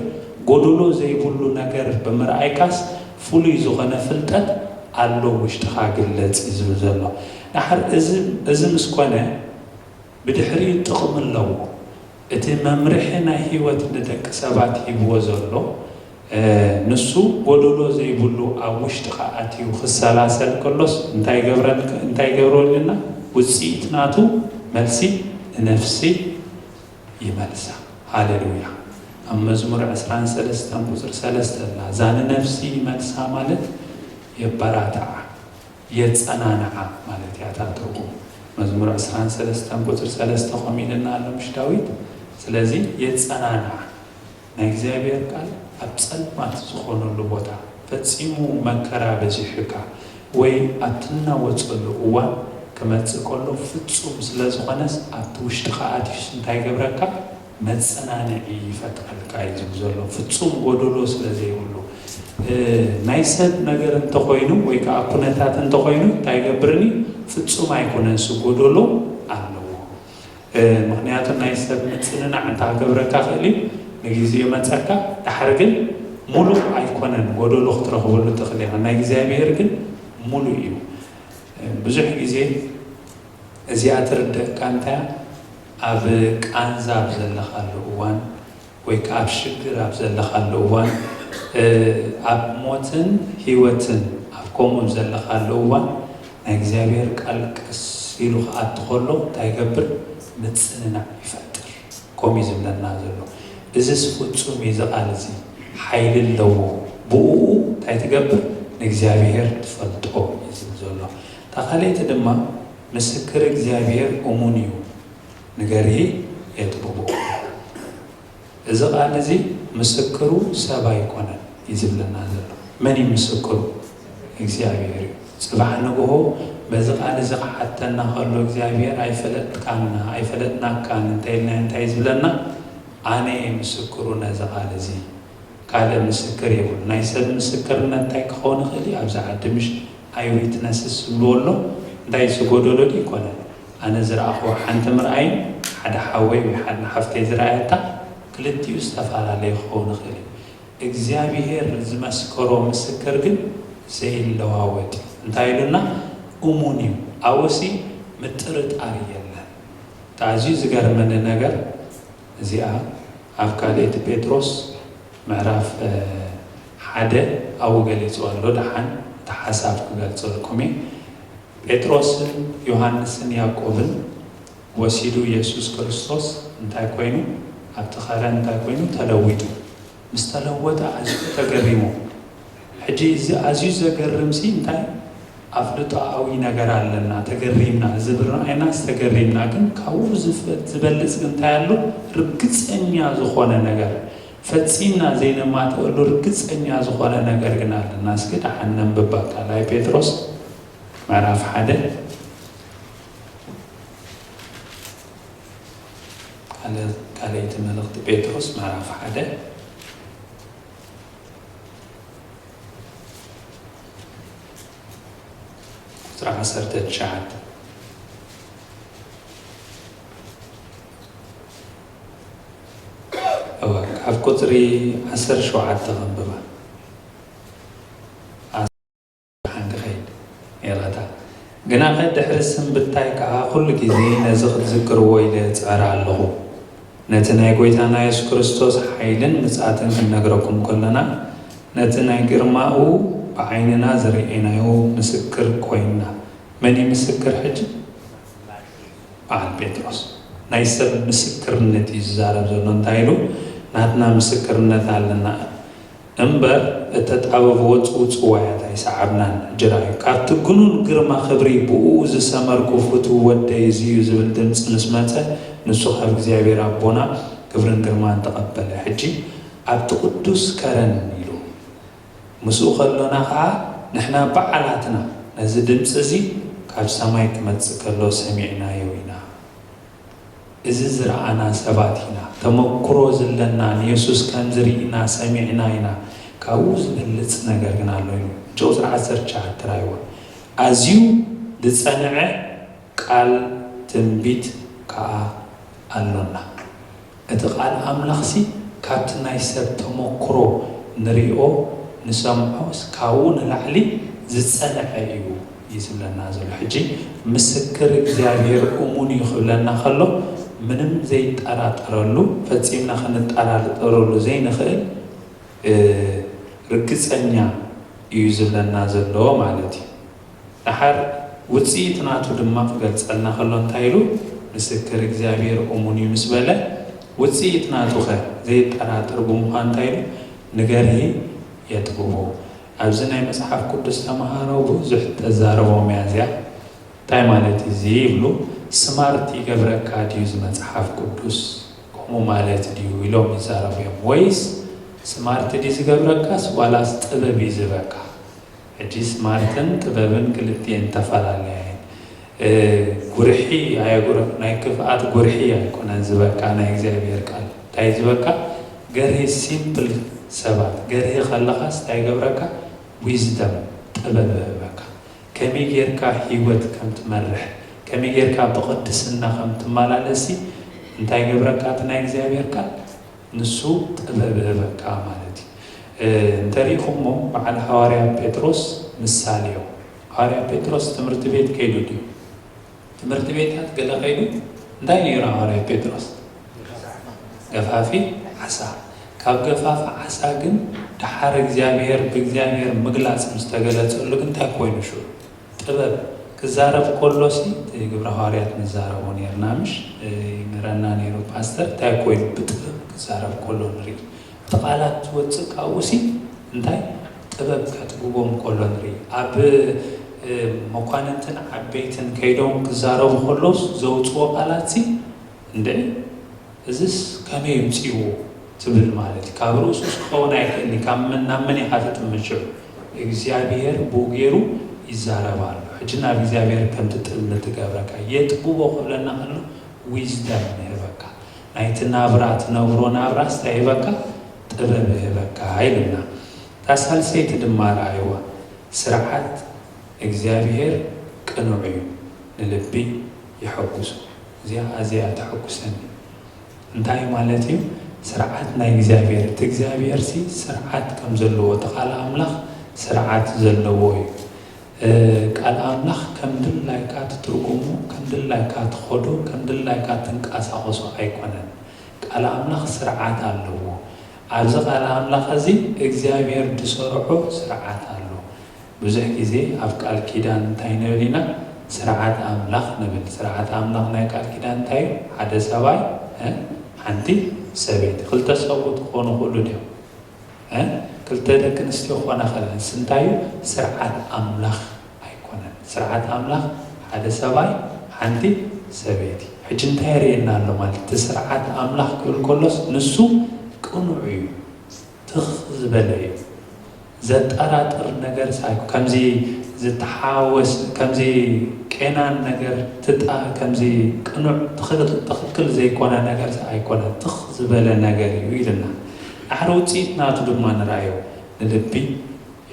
ጎደሎ ዘይብሉ ነገር ብምርኣይካስ ፍሉይ ዝኾነ ፍልጠት ኣሎ ውሽጥኻ ግለጽ እዩ ዝብል ዘሎ። ድሓር እዚ ምስ ኮነ ብድሕሪኡ ጥቕሚ ኣለዎ። እቲ መምርሒ ናይ ህይወት ንደቂ ሰባት ሂብዎ ዘሎ ንሱ ጎደሎ ዘይብሉ ኣብ ውሽጥኻ ኣትዩ ክሰላሰል ከሎስ እንታይ ገብረልና? ውፅኢት ናቱ መልሲ ንነፍሲ ይመልሳ። ሃሌሉያ። ኣብ መዝሙር ዕስራን ሰለስተን ቁፅሪ ሰለስተ ላ እዛ ንነፍሲ ይመልሳ ማለት የበራትዓ፣ የፀናንዓ ማለት እያ እታ ትርጉም። መዝሙር ዕስራን ሰለስተን ቁፅሪ ሰለስተ ከምኡ ኢልና ኣሎ ምሽ ዳዊት። ስለዚ የፀናንዓ ናይ እግዚኣብሔር ቃል ኣብ ጸልማት ዝኾነሉ ቦታ ፈጺሙ መከራ በዚሑካ ወይ ኣብ ትናወጸሉ እዋን ክመጽእ ከሎ ፍጹም ስለ ዝኾነስ ኣብቲ ውሽጥኻ ኣትዩስ እንታይ ይገብረካ? መጸናንዒ ይፈጥረልካ እዩ ዝብል ዘሎ። ፍጹም ጎደሎ ስለ ዘይብሉ ናይ ሰብ ነገር እንተኾይኑ ወይ ከዓ ኩነታት እንተኾይኑ እንታይ ይገብርኒ? ፍጹም ኣይኮነንስ ጎደሎ ኣለዎ። ምክንያቱ ናይ ሰብ ምፅንናዕ እንታ ክገብረካ ክእል እዩ። ንግዜኡ መፀካ ድሓር ግን ሙሉእ ኣይኮነን። ጎደሎ ክትረክበሉ ትኽእል ኢኻ። ናይ እግዚኣብሔር ግን ሙሉእ እዩ። ብዙሕ ግዜ እዚኣ ትርደእካ እንታይ ኣብ ቃንዛ ኣብ ዘለካሉ እዋን ወይ ከዓ ኣብ ሽግር ኣብ ዘለካሉ እዋን ኣብ ሞትን ህይወትን ኣብ ከምኡ ዘለካሉ እዋን ናይ እግዚኣብሔር ቃል ቀስ ኢሉ ክኣቲ ከሎ እንታይ ይገብር? ምፅንናዕ ይፈጥር። ከምኡ እዩ ዝብለና ዘሎ። እዚስ ፍፁም እዩ፣ እዚ ቃል እዚ ሓይሊ ኣለዎ። ብኡ እንታይ ትገብር? ንእግዚኣብሔር ትፈልጦ እዩ ዝብል ዘሎ። እታ ካልኣይቲ ድማ ምስክር እግዚኣብሔር እሙን እዩ፣ ንገርሂ የጥብቦ። እዚ ቃል እዚ ምስክሩ ሰብ ኣይኮነን እዩ ዝብለና ዘሎ። መን እዩ ምስክሩ? እግዚኣብሔር እዩ። ፅባሕ ንግሆ በዚ ቃል እዚ ክሓተና ከሎ እግዚኣብሔር ኣይፈለጥካና ኣይፈለጥናካን እንተኢልና እንታይ እዩ ዝብለና? ኣነ እየ ምስክሩ ነዚ ቃል እዚ፣ ካልእ ምስክር የብሉ። ናይ ሰብ ምስክርነት እንታይ ክኸውን ይኽእል እዩ? ኣብዚ ዓዲ ምሽ ኣይ ዊትነስስ ዝብልዎ ኣሎ። እንታይ ዝጎደሎ ድዩ? ይኮነ ኣነ ዝረኣኽዎ ሓንቲ ምርኣይን ሓደ ሓወይ ወይ ሓደ ሓፍተይ ዝረኣየታ ክልቲኡ ዝተፈላለየ ክኸውን ይኽእል እዩ። እግዚኣብሔር ዝመስከሮ ምስክር ግን ዘይለዋወጥ እዩ። እንታይ ኢሉና? እሙን እዩ። ኣብኡሲ ምጥርጣር የለን። ኣዝዩ ዝገርመኒ ነገር እዚኣ ኣብ ካልኣይቲ ጴጥሮስ ምዕራፍ እ፣ ሓደ ኣብኡ ገሊጹ ኣሎ። ደሓን እቲ ሓሳብ ክገልጸልኩም እየ። ጴጥሮስን ዮሃንስን ያዕቆብን ወሲዱ የሱስ ክርስቶስ እንታይ ኮይኑ? ኣብቲ ኸረን እንታይ ኮይኑ? ተለዊጡ። ምስ ተለወጠ ኣዝዩ ተገሪሙ። ሕጂ እዚ ኣዝዩ ዘገርም ሲ እንታይ ኣፍልጦኣዊ ነገር ኣለና? ተገሪምና፣ እዚ ብረኣይናስ ተገሪምና። ግን ካብኡ ዝፈ-፣ ዝበልጽ ግን እንታይ ኣሎ? ርግጸኛ ዝኾነ ነገር፣ ፈጺምና ዘይነማትኣሉ ርግጸኛ ዝኾነ ነገር ግን ኣለና። እስኪ ደሓን ነንብባ። ካልኣይ ጴጥሮስ ምዕራፍ ሓደ፣ ካልኣይ፣ ካልኣይቲ መልእኽቲ ጴጥሮስ ምዕራፍ ሓደ ቁጽሪ ዓሰርተ ትሽዓተ። እወ፣ ካብ ቁጽሪ ዓሰርተ ሸውዓተ ከንብባ። ደሓን ክኸይድ። ይቕረታ። ግናኸ ድሕሪ ስንብታይ ከኣ ኩሉ ግዜ ነዚ ክትዝክርዎ ኢለ እጽዕር ኣለኹ። ነቲ ናይ ጐይታና የሱስ ክርስቶስ ሓይልን ምጽኣትን ክንነግረኩም ከሎና፣ ነቲ ናይ ግርማኡ ብዓይንና ዝረኣይናዮ ምስክር ኮይንና። መን እዩ ምስክር ሕጂ? በዓል ጴጥሮስ። ናይ ሰብ ምስክርነት እዩ ዝዛረብ ዘሎ። እንታይ ኢሉ? ናትና ምስክርነት ኣለና። እምበር እተጣበብዎ ጽውጽዋያት ኣይሰዓብናን። ሕጂ ርኣዩ፣ ካብቲ ግኑን ግርማ ክብሪ ብእኡ ዝሰመርኩ ፍቱው ወደይ እዚ እዩ ዝብል ድምጺ ምስ መጸ፣ ንሱ ካብ እግዚኣብሔር ኣቦና ክብርን ግርማን ተቐበለ። ሕጂ ኣብቲ ቅዱስ ከረን ኢሉ ምስኡ ከሎና ኸኣ፣ ንሕና ባዕላትና ነዚ ድምጺ እዚ ካብ ሰማይ ክመጽእ ከሎ ሰሚዕናዮ ኢና። እዚ ዝረኣና ሰባት ኢና። ተመክሮ ዝለና፣ ንየሱስ ከም ዝርኢና ሰሚዕና ኢና። ካብኡ ዝበልጽ ነገር ግን ኣሎ ኢሉ። ቁጽሪ ዓሰርተ ትሽዓተ ራእይዎ። ኣዝዩ ዝጸንዐ ቃል ትንቢት ከኣ ኣሎና። እቲ ቃል ኣምላኽሲ ካብቲ ናይ ሰብ ተመክሮ ንሪኦ ንሰምዖስ ካብኡ ንላዕሊ ዝጸንዐ እዩ እዩ ዝብለና ዘሎ። ሕጂ ምስክር እግዚኣብሔር እሙን እዩ ክብለና ከሎ፣ ምንም ዘይጠራጠረሉ፣ ፈጺምና ክንጠራጠረሉ ዘይንኽእል፣ እ፣ ርግጸኛ እዩ ዝብለና ዘሎ ማለት እዩ። ደሓር ውጽኢት ናቱ ድማ ክገልጸልና ከሎ እንታይ ኢሉ? ምስክር እግዚኣብሔር እሙን እዩ ምስ በለ፣ ውጽኢት ናቱ ኸ ዘይጠራጠር ብምዃን እንታይ ኢሉ? ንገርሂ የጥብቦ። ኣብዚ ናይ መጽሓፍ ቅዱስ ተመሃሮ ብዙሕ ተዛረቦም እያ እዚኣ። እንታይ ማለት እዩ እዚ ይብሉ? ስማርት ይገብረካ ድዩ እዚ መጽሓፍ ቅዱስ? ከምኡ ማለት ድዩ? ኢሎም ይዛረቡ እዮም። ወይስ ስማርት ድዩ ዝገብረካስ ዋላስ ጥበብ እዩ ዝበካ? ሕጂ ስማርትን ጥበብን ክልቲኤን ተፈላለያ እየን። እ፣ ጉርሒ ኣየጉረ-፣ ናይ ክፍኣት ጉርሒ ኣይኮነን ዝበካ ናይ እግዚኣብሔር ቃል። እንታይ ዝበካ? ገርሂ ሲምፕል ሰባት፣ ገርሂ ከለኻስ እንታይ ይገብረካ? ዊዝደም፣ ጥበብ ይህበካ። ከመይ ጌርካ ህይወት ከም ትመርሕ፣ ከመይ ጌርካ ብቕድስና ከም ትመላለሲ እንታይ ይገብረካ? እቲ ናይ እግዚኣብሔር ቃል ንሱ ጥበብ ይህበካ ማለት እዩ። እ፣ እንተሪኢኹሞ በዓል ሃዋርያ ጴጥሮስ ምሳሌ እዮም። ሃዋርያ ጴጥሮስ ትምህርቲ ቤት ከይዱ ድዩ? ትምህርቲ ቤታት ገለ ከይዱ እንታይ ነይሩ ሃዋርያ ጴጥሮስ? ገፋፊ ዓሳ። ካብ ገፋፊ ዓሳ ግን ደሓር እግዚኣብሔር፣ ብእግዚኣብሔር ምግላጽ ምስ ተገለጸሉ ግን እንታይ ኮይኑ ሽዑ? ጥበብ ክዛረብ ከሎሲ፣ እቲ ግብረ ሃዋርያት ንዛረቦ ነይርና፣ ምሽ? ይምህረና ነይሩ ፓስተር። እንታይ ኮይኑ ብጥበብ ክዛረብ ከሎ ንርኢ። እቲ ቃላት ዝወጽእ ካብኡሲ እንታይ ጥበብ ከጥብቦም ከሎ ንርኢ። ኣብ፣ እ፣ መኳንንትን ዓበይትን ከይዶም ክዛረቡ ከሎስ ዘውጽዎ ቃላትሲ፣ እንድዒ፣ እዝስ ከመይ የምጽእዎ ትብል ማለት እዩ። ካብ ርእሱስ ክኸውን ኣይክእልን እዩ። ካብ መን ናብ መን ኢኻ ትጥምት ሽዑ? እግዚኣብሔር ብኡ ገይሩ ይዛረብ ኣሎ። ሕጂ ናብ እግዚኣብሔር ከም ትጥምት ትገብረካ። የጥብቦ ክብለና ከሎ ዊዝደም ይህበካ። ናይቲ ናብራ ትነብሮ ናብራስ እንታይ ይህበካ? ጥበብ ይህበካ ኢልና። እታ ሳልሰይቲ ድማ ረኣይዋ። ስርዓት እግዚኣብሔር ቅኑዕ እዩ፣ ንልቢ የሐጉሶ። እዚኣ ኣዝያ ተሐጉሰኒ። እንታይ ማለት እዩ? ስርዓት ናይ እግዚኣብሔር፣ እቲ እግዚኣብሔርሲ ስርዓት ከም ዘለዎ፣ እቲ ቃል ኣምላኽ ስርዓት ዘለዎ እዩ። እ፣ ቃል ኣምላኽ ከም ድላይካ ትትርጉሞ፣ ከም ድላይካ ትኸዶ፣ ከም ድላይካ ትንቀሳቐሶ ኣይኮነን። ቃል ኣምላኽ ስርዓት ኣለዎ። ኣብዚ ቃል ኣምላኽ እዚ እግዚኣብሔር ዝሰርሖ ስርዓት ኣሎ። ብዙሕ ግዜ ኣብ ቃል ኪዳን እንታይ ንብል ኢና? ስርዓት ኣምላኽ ንብል። ስርዓት ኣምላኽ ናይ ቃል ኪዳን እንታይ እዩ? ሓደ ሰብኣይ፣ እ፣ ሓንቲ ሰበይቲ። ክልተ ሰብኡት ክኾኑ ይኽእሉ ድዮም? እ? ክልተ ደቂ ኣንስትዮ ክኾና ከለንስ እንታይ እዩ? ስርዓት ኣምላኽ ኣይኮነን። ስርዓት ኣምላኽ ሓደ ሰብኣይ፣ ሓንቲ ሰበይቲ። ሕጂ እንታይ የርእየና ኣሎ ማለት? እቲ ስርዓት ኣምላኽ ክብል ከሎስ ንሱ ቅኑዕ እዩ፣ ትኽ ዝበለ እዩ። ዘጠራጥር ነገር ሳይኮ-፣ ከምዚ ዝተሓወስ፣ ከምዚ ቄናን ነገር ትጣ-፣ ከምዚ ቅኑዕ ትኽክል፣ ትኽክል ዘይኮነ ነገር ኣይኮነ፣ ትኽ ዝበለ ነገር እዩ ኢልና። ድሕሪ ውፅኢት ናቱ ድማ ንርኣዮ፣ ንልቢ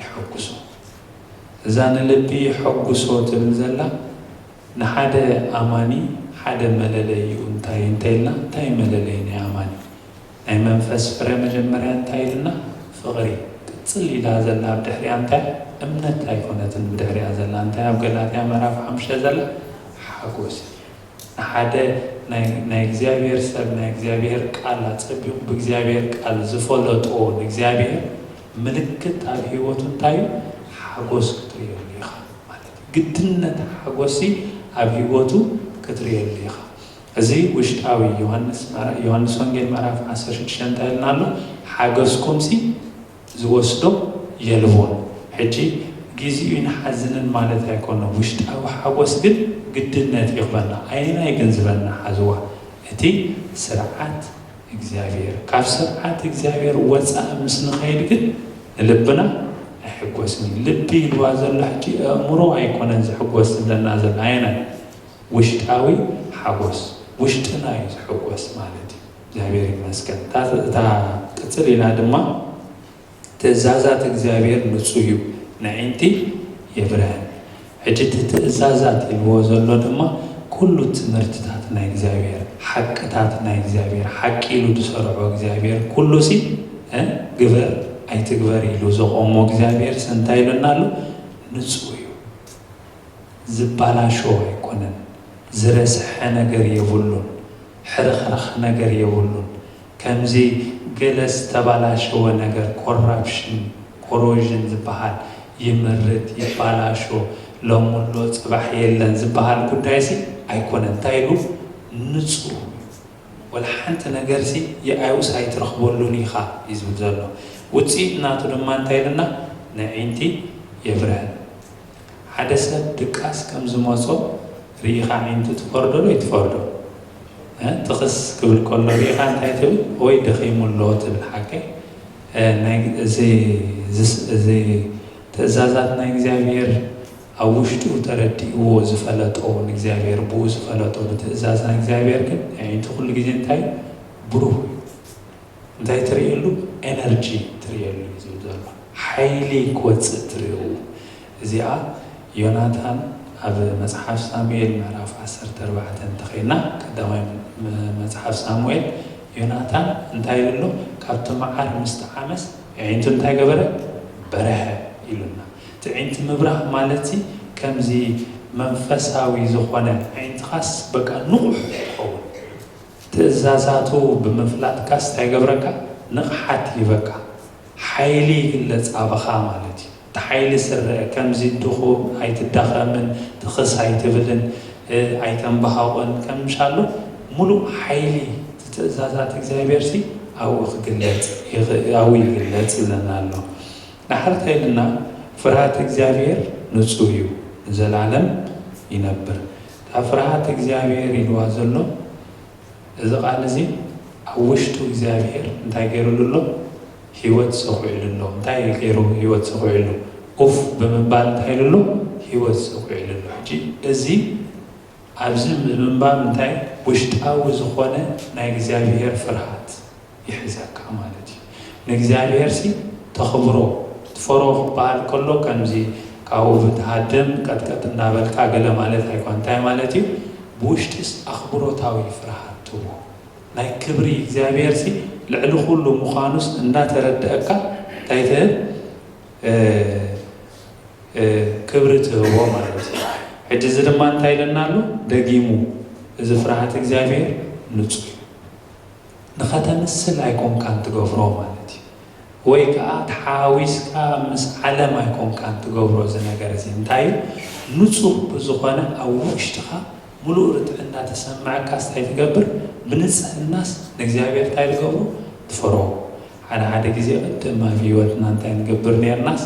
የሐጉሶ። እዛ ንልቢ የሐጉሶ ትብል ዘላ ንሓደ ኣማኒ ሓደ መለለይኡ እንታይ እንተኢልና፣ እንታይ መለለይ ናይ ኣማኒ? ናይ መንፈስ ፍረ መጀመርያ እንታይ ኢልና? ፍቕሪ። ቅጽል ኢላ ዘላ ኣብ ድሕሪኣ እንታይ? እምነት ኣይኮነትን ብድሕሪኣ ዘላ እንታይ? ኣብ ገላትያ ምዕራፍ ሓሙሽተ ዘላ ሓጎስ። ንሓደ ናይ፣ ናይ እግዚኣብሔር ሰብ፣ ናይ እግዚኣብሔር ቃል ኣጸቢቑ ብእግዚኣብሔር ቃል ዝፈለጦ ንእግዚኣብሔር ምልክት ኣብ ህይወቱ እንታይ እዩ? ሓጎስ ክትርእየሉ ኢኻ ማለት እዩ። ግድነት ሓጎሲ ኣብ ህይወቱ ክትርእየሉ ኢኻ። እዚ ውሽጣዊ ዮሃንስ፣ ዮሃንስ ወንጌል ምዕራፍ ዓሰርተ ሽዱሽተ እንታይ ኢልና ኣሎ? ሓገዝኩምሲ ዝወስዶ የልቦን። ሕጂ ግዜኡ ይንሓዝንን ማለት ኣይኮነ። ውሽጣዊ ሓጎስ ግን ግድነት ይኽበና። ኣየናይ ግን ዝበና ሓዝዋ? እቲ ስርዓት እግዚኣብሔር። ካብ ስርዓት እግዚኣብሔር ወፃእ ምስ ንኸይድ ግን ንልብና ኣይሕጎስን እዩ። ልቢ ኢልዋ ዘሎ ሕጂ ኣእምሮ ኣይኮነን ዝሕጎስ ዝብለና ዘሎ። ኣየናይ? ውሽጣዊ ሓጎስ። ውሽጥና እዩ ዝሕጎስ ማለት እዩ። እግዚኣብሔር ይመስገን። እታ፣ እታ ቅፅል ኢላ ድማ ትእዛዛት እግዚኣብሔር ንጹህ እዩ፣ ነዒንቲ የብርሀን። ሕጂ እቲ ትእዛዛት ኢልዎ ዘሎ ድማ ኩሉ ትምህርትታት ናይ እግዚኣብሔር፣ ሓቅታት ናይ እግዚኣብሔር፣ ሓቂ ኢሉ ዝሰርዖ እግዚኣብሔር ኩሉ ሲ፣ እ፣ ግበር ኣይትግበር ኢሉ ዘቆሞ እግዚኣብሔር ሲ እንታይ ኢሉና ኣሎ? ንጹህ እዩ። ዝባላሾ ኣይኮነን። ዝረስሐ ነገር የብሉን። ሕርኽራኽ ነገር የብሉን። ከምዚ ገለ ዝተባላሸወ ነገር፣ ኮራፕሽን፣ ኮሮዥን ዝበሃል፣ ይምርት፣ ይባላሾ፣ ሎሚ ኣሎ፣ ጽባሕ የለን ዝበሃል ጉዳይሲ ኣይኮነን። እንታይ ኢሉ? ንጹህ። ወላ ሓንቲ ነገርሲ የኣውስ ኣይትረኽበሉን ኢኻ እዩ ዝብል ዘሎ። ውጽኢት ናቱ ድማ እንታይ ኢልና? ነዒንቲ የብርሀን። ሓደ ሰብ ድቃስ ከም ዝመጾ ርኢኻ ኣዒንቱ ትፈርዶ ዶ ይትፈርዶ? እ? ትኽስ ክብል ከሎ ርኢኻ እንታይ ትብል? ወይ ደኺሙ ኣሎ ትብል። ሓቀይ? እ፣ ናይ፣ እዚ፣ እዚ፣ እዚ ትእዛዛት ናይ እግዚኣብሔር ኣብ ውሽጡ ተረዲእዎ ዝፈለጦ፣ ንእግዚኣብሔር ብኡ ዝፈለጦ፣ ብትእዛዝ ናይ እግዚኣብሔር ግን ኣዒንቱ ኩሉ ግዜ እንታይ? ብሩህ እዩ። እንታይ ትርእየሉ? ኤነርጂ ትርእየሉ እዩ ዝብል ዘሎ። ሓይሊ ክወፅእ ትርእዩ። እዚኣ ዮናታን ኣብ መጽሓፍ ሳሙኤል ምዕራፍ ዓሰርተ ኣርባዕተ እንተኸይና፣ ቀዳማይ ም-፣ መጽሓፍ ሳሙኤል፣ ዮናታን እንታይ ኢሉ ኣሎ? ካብቲ መዓር ምስ ጠዓመስ ኣዒንቱ እንታይ ገበረ? በረሀ ኢሉና። እቲ ኣዒንቲ ምብራህ ማለት ሲ ከምዚ መንፈሳዊ ዝኾነ ኣዒንትኻስ በቃ ንቑሕ ትኸውን። ትእዛዛቱ ብምፍላጥካስ እንታይ ይገብረካ? ንቕሓት ይህበካ። ሓይሊ ይግለጽ ኣባኻ ማለት እዩ። እቲ ሓይሊ ስረአ ከምዚ ድኹም ኣይትዳኸምን፣ ትኽስ ኣይትብልን፣ እ፣ ኣይተንባሃቑን ከም ምሻሉ ሙሉእ ሓይሊ እቲ ትእዛዛት እግዚኣብሔር ሲ ኣብኡ ክግለጽ ይኽ-፣ ኣብኡ ይግለጽ ይብለና ኣሎ። ንሓርታ ኢልና ፍርሃት እግዚኣብሔር ንጹህ እዩ፣ ንዘላለም ይነብር። እታ ፍርሃት እግዚኣብሔር ኢልዋ ዘሎ እዚ ቃል እዚ ኣብ ውሽጡ እግዚኣብሔር እንታይ ገይሩሉ ኣሎ? ህይወት ሰኹዕሉ ኣሎ። እንታይ ገይሩ ህይወት ሰኹዕሉ? ኡፍ ብምባል እንታይ ኢሉ ኣሎ? ህይወት ሰኹዕሉ ኣሎ። ሕጂ እዚ ኣብዚ ብምንባብ እንታይ ውሽጣዊ ዝኾነ ናይ እግዚኣብሔር ፍርሃት ይሕዘካ ማለት እዩ። ንእግዚኣብሔር ሲ ተኽብሮ፣ ትፈሮ ክበሃል ከሎ ከምዚ ካብኡ ብትሃድም ቀጥቀጥ እንዳበልካ ገለ ማለት ኣይኮን። እንታይ ማለት እዩ? ብውሽጢስ ኣኽብሮታዊ ፍርሃት ትህቦ። ናይ ክብሪ እግዚኣብሔር ሲ ልዕሊ ኩሉ ምዃኑስ እንዳተረደእካ እንታይ ትህብ? እ፣ እ፣ ክብሪ ትህቦ ማለት እዩ። ሕጂ እዚ ድማ እንታይ ኢለና ኣሎ? ደጊሙ እዚ ፍርሃት እግዚኣብሔር ንጹህ እዩ። ንኸተምስል ኣይኮንካን ትገብሮ ማለት እዩ። ወይ ከዓ ተሓዊስካ ምስ ዓለም ኣይኮንካን ትገብሮ እዚ ነገር እዚ። እንታይ እዩ? ንጹህ ብዝኾነ ኣብ ውሽጥኻ ምሉእ ርትዕና ተሰምዐካስ እንታይ ትገብር? ብንጽህናስ ንእግዚኣብሔር እንታይ ትገብሮ? ትፈርሆ። ሓደ ሓደ ግዜ ቅድም ኣብ ህይወትና እንታይ ንገብር ነርናስ፣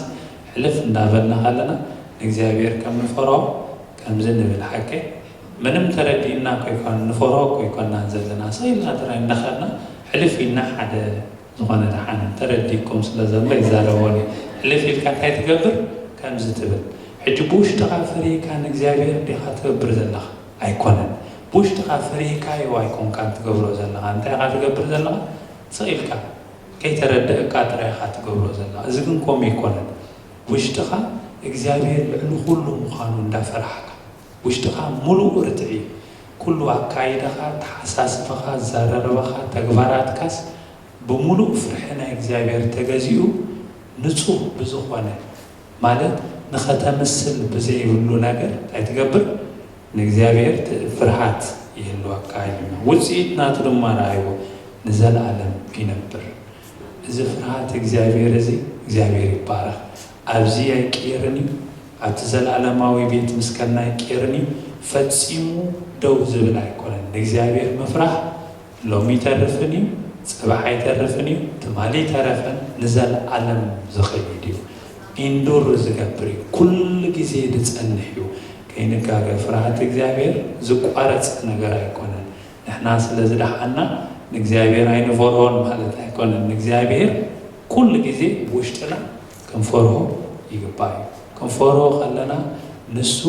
ሕልፍ እንዳበልና ከለና ንእግዚኣብሔር ከም ንፈርሆ ከምዚ ንብል። ሓቀይ ምንም ተረዲእና ኮይኮን ንፈርሆ ኮይኮናን ዘለና፣ ስቕ ኢልና ጥራይ እንዳኸድና ሕልፍ ኢልና፣ ሓደ ዝኾነ ደሓን ተረዲእኩም ስለ ዘሎ ይዛረቦኒ። ሕልፍ ኢልካ እንታይ ትገብር? ከምዚ ትብል። ሕጂ ብውሽጥኻ ፈሪህካ ንእግዚኣብሔር ዲኻ ትገብር ዘለኻ? ኣይኮነን። ብውሽጥኻ ፈሪህካዮ ኣይኮንካን ትገብሮ ዘለኻ። እንታይ ኢኻ ትገብር ዘለኻ? ስቕ ኢልካ ከይተረደእካ ጥራይ ኢኻ ትገብሮ ዘለኻ። እዚ ግን ከምኡ ኣይኮነን። ውሽጥኻ እግዚኣብሔር ልዕሊ ኩሉ ምዃኑ እንዳፈራሕካ፣ ውሽጥኻ ምሉእ ርትዒ፣ ኩሉ ኣካይዳኻ፣ ኣተሓሳስባኻ፣ ኣዘራርባኻ፣ ተግባራትካስ ብምሉእ ፍርሒ ናይ እግዚኣብሔር ተገዚኡ ንጹህ ብዝኾነ፣ ማለት ንኸተምስል ብዘይብሉ ነገር እንታይ ትገብር? ንእግዚኣብሔር ት-፣ ፍርሃት ይህልወካ ኢሉና። ውጽኢት ናቱ ድማ ረኣይዎ፣ ንዘለኣለም ይነብር። እዚ ፍርሃት እግዚኣብሔር እዚ እግዚኣብሔር ይባረኽ። ኣብዚ ኣይቅየርን እዩ፣ ኣብቲ ዘለኣለማዊ ቤት ምስ ከድና ኣይቅየርን እዩ። ፈጺሙ ደው ዝብል ኣይኮነን። ንእግዚኣብሔር ምፍራህ ሎሚ ይተርፍን እዩ፣ ጽባሕ ኣይተርፍን እዩ፣ ትማሊ ይተረፈን፣ ንዘለኣለም ዝኸይድ እዩ። ኢንዱር ዝገብር እዩ፣ ኩሉ ግዜ ዝጸንሕ እዩ። ከይንጋገ፣ ፍርሃት እግዚኣብሔር ዝቋረጽ ነገር ኣይኮነን። ንሕና ስለ ዝደሓና ንእግዚኣብሔር ኣይንፈርሆን ማለት ኣይኮነን። ንእግዚኣብሔር ኩሉ ግዜ ብውሽጥና ክንፈርሆ ይግባእ እዩ። ክንፈርሆ ከለና ንሱ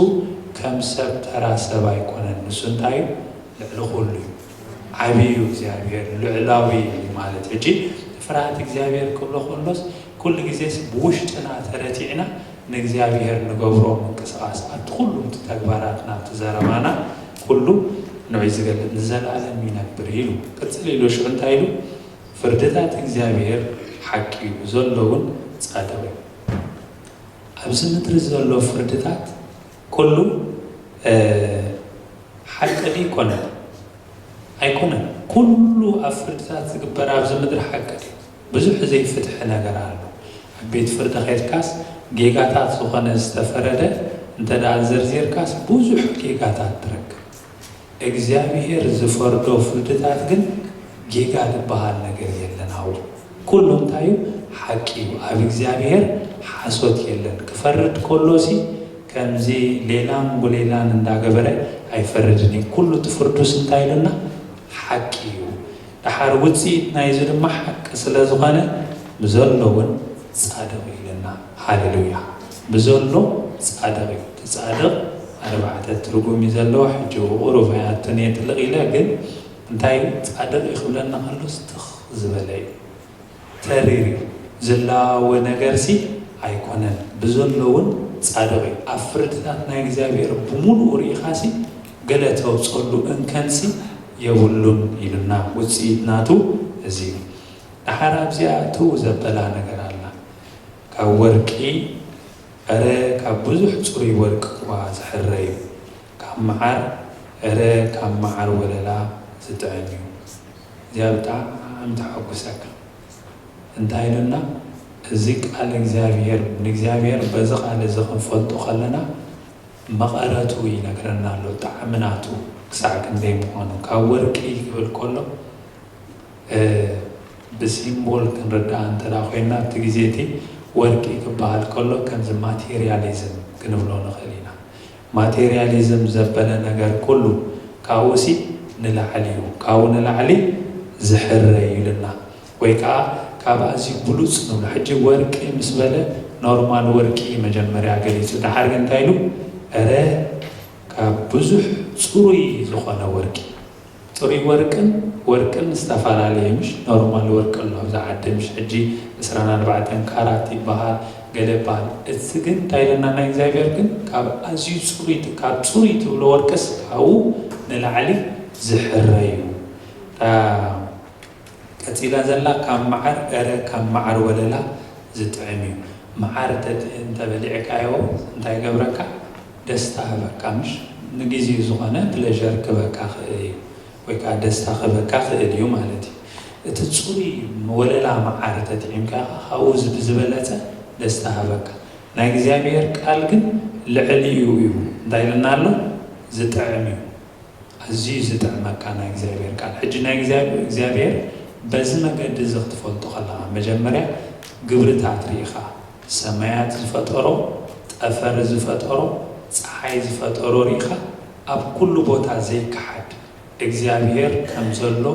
ከም ሰብ ተራ ሰብ ኣይኮነን። ንሱ እንታይ እዩ? ልዕሊ ኩሉ እዩ። ዓብዪ እዩ እግዚኣብሔር፣ ልዕላዊ እዩ ማለት። ሕጂ ፍርሃት እግዚኣብሔር ክብሎ ከሎስ ኩሉ ግዜስ ብውሽጥና ተረቲዕና ንእግዚኣብሔር ንገብሮ ምንቅስቓስ ኣብቲ ኩሉ እቲ ተግባራትና ኣብቲ ዘረባና ኩሉ ንዑይ ዝገልጽ ንዘለኣለም ይነብር ኢሉ ቅጽል ኢሉ ሽዑ እንታይ ኢሉ? ፍርድታት እግዚኣብሔር ሓቂ እዩ፣ ዘሎ እውን ጻድቕ እዩ። ኣብዚ ምድሪ ዘሎ ፍርድታት ኩሉ፣ እ፣ ሓቂ ድዩ ይኮነን? ኣይኮነን። ኩሉ ኣብ ፍርድታት ዝግበር ኣብዚ ምድሪ ሓቂ ድዩ? ብዙሕ ዘይፍትሒ ነገር ኣሎ። ኣብ ቤት ፍርዲ ኸድካስ ጌጋታት ዝኾነ ዝተፈረደ እንተ ደኣ ዘርዚርካስ ብዙሕ ጌጋታት ትረክብ። እግዚኣብሔር ዝፈርዶ ፍርድታት ግን ጌጋ ዝበሃል ነገር የለን። ኣብኡ ኩሉ እንታይ እዩ? ሓቂ እዩ። ኣብ እግዚኣብሔር ሓሶት የለን። ክፈርድ ከሎሲ ከምዚ ሌላን ጉሌላን እንዳገበረ ኣይፈርድን እዩ። ኩሉ እቲ ፍርዱስ እንታይ ኢሉና? ሓቂ እዩ። ደሓር ውጽኢት ናይዚ ድማ ሓቂ ስለ ዝኾነ ብዘሎ እውን ጻድቕ እዩ ኢልና። ሃሌሉያ። ብዘሎ ጻድቕ እዩ። እቲ ጻድቕ ኣርባዕተ ትርጉም እዩ ዘለዎ። ሕጂ ቁሩብ ኣይኣቱን እየ ጥልቕ ኢለ፣ ግን እንታይ ጻድቕ እዩ ክብለና ከሎስ ትኽ ዝበለ እዩ። ተሪር እዩ። ዝላወ ነገርሲ ኣይኮነን። ብዘሎ እውን ጻድቕ እዩ። ኣብ ፍርድታት ናይ እግዚኣብሔር ብምሉኡ ርኢኻሲ ገለ ተውጸሉ እንከንሲ የብሉን ኢሉና። ውጽኢት ናቱ እዚ እዩ። ደሓር ኣብዚኣ ትው ዘበላ ነገር ኣላ። ካብ ወርቂ፣ እረ ካብ ብዙሕ ጽሩይ ወርቂ እኳ ዝሕረ እዩ። ካብ መዓር፣ እረ ካብ መዓር ወለላ ዝጥዕም እዩ። እዚኣ ብጣዕሚ ተሐጉሰካ። እንታይ ኢሉና? እዚ ቃል እግዚኣብሔር፣ ንእግዚኣብሔር በዚ ቃል እዚ ክንፈልጦ ከለና መቐረቱ ይነግረና ኣሎ፣ ጣዕሚ ናቱ ክሳዕ ክንደይ ምዃኑ። ካብ ወርቂ ክብል ከሎ፣ እ፣ ብሲምቦል ክንርዳእ እንተ ደኣ ኮይና፣ ኣብቲ ግዜ እቲ ወርቂ ክበሃል ከሎ ከምዚ ማቴርያሊዝም ክንብሎ ንኽእል ኢና። ማቴርያሊዝም ዘበለ ነገር ኩሉ ካብኡሲ ንላዕሊ እዩ፣ ካብኡ ንላዕሊ ዝሕረ እዩ ኢሉና። ወይ ከዓ ካብ ኣዝዩ ብሉጽ ንብሎ። ሕጂ ወርቂ ምስ በለ ኖርማል ወርቂ መጀመርያ ገሊጹ፣ ደሓር ግን እንታይ ኢሉ? እረ ካብ ብዙሕ ጽሩይ ዝኾነ ወርቂ። ጽሩይ ወርቅን ወርቅን ዝተፈላለየ፣ ምሽ ኖርማል ወርቂ ኣሎ ኣብዚ ዓዲ፣ ምሽ ሕጂ ዕስራን ኣርባዕተን ካራት ይበሃል፣ ገለ ይበሃል። እዚ ግን እንታይ ኢለና? ናይ እግዚኣብሔር ግን ካብ ኣዝዩ ጽሩይ፣ ካብ ጽሩይ ትብሎ ወርቅስ ካብኡ ንላዕሊ ዝሕረ እዩ። እታ ቀጺላ ዘላ ካብ መዓር፣ እረ ካብ መዓር ወለላ ዝጥዕም እዩ። መዓር ተጥ-፣ እንተበሊዕካዮ እንታይ ገብረካ? ደስታ ህበካ፣ ምሽ ንግዜኡ ዝኾነ ፕለዠር ክበካ ክእል እዩ፣ ወይ ከዓ ደስታ ክበካ ክእል እዩ ማለት እዩ። እቲ ጽሩይ ወለላ መዓር ተጥዒምካ ኢኻ፣ ካብኡ ዝ-፣ ብዝበለጸ ደስታ ሃበካ። ናይ እግዚኣብሔር ቃል ግን ልዕሊኡ እዩ። እንታይ ኢልና ኣሎ? ዝጥዕም እዩ። ኣዝዩ ዝጥዕመካ ናይ እግዚኣብሔር ቃል። ሕጂ ናይ እግዚኣብሔር፣ እግዚኣብሔር በዚ መገዲ እዚ ክትፈልጦ ከለኻ፣ መጀመርያ ግብርታት ርኢኻ፣ ሰማያት ዝፈጠሮ፣ ጠፈር ዝፈጠሮ፣ ጸሓይ ዝፈጠሮ ርኢኻ፣ ኣብ ኩሉ ቦታ ዘይከሓድ እግዚኣብሔር ከም ዘሎ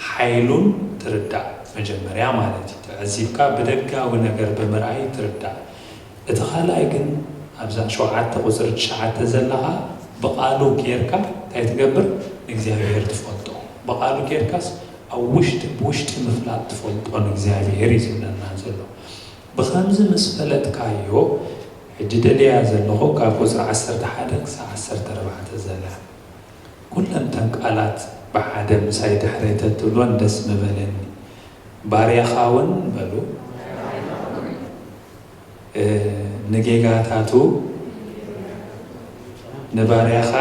ሓይሉን ትርዳእ። መጀመርያ ማለት እዩ፣ ተዓዚብካ ብደጋዊ ነገር ብምርኣይ ትርዳእ። እቲ ካልኣይ ግን ኣብዛ ሸውዓተ ቁጽሪ ትሽዓተ ዘለኻ ብቓሉ ጌርካ እንታይ ትገብር? ንእግዚኣብሔር ትፈልጦ። ብቓሉ ጌርካስ ኣብ ውሽጢ፣ ብውሽጢ ምፍላጥ ትፈልጦ ንእግዚኣብሔር እዩ ዝብለና ዘሎ። ብኸምዚ ምስ ፈለጥካዮ፣ ሕጂ ደልያ ዘለኹ ካብ ቁጽሪ ዓሰርተ ሓደ ክሳብ ዓሰርተ ኣርባዕተ ዘላ። ኩለን እተን ቃላት ብሓደ ምሳይ ድሕረይ ተትብሎን ደስ ምበለኒ። ባርያኻ እውን በሉ፣ እ፣ ንጌጋታቱ ንባርያኻ፣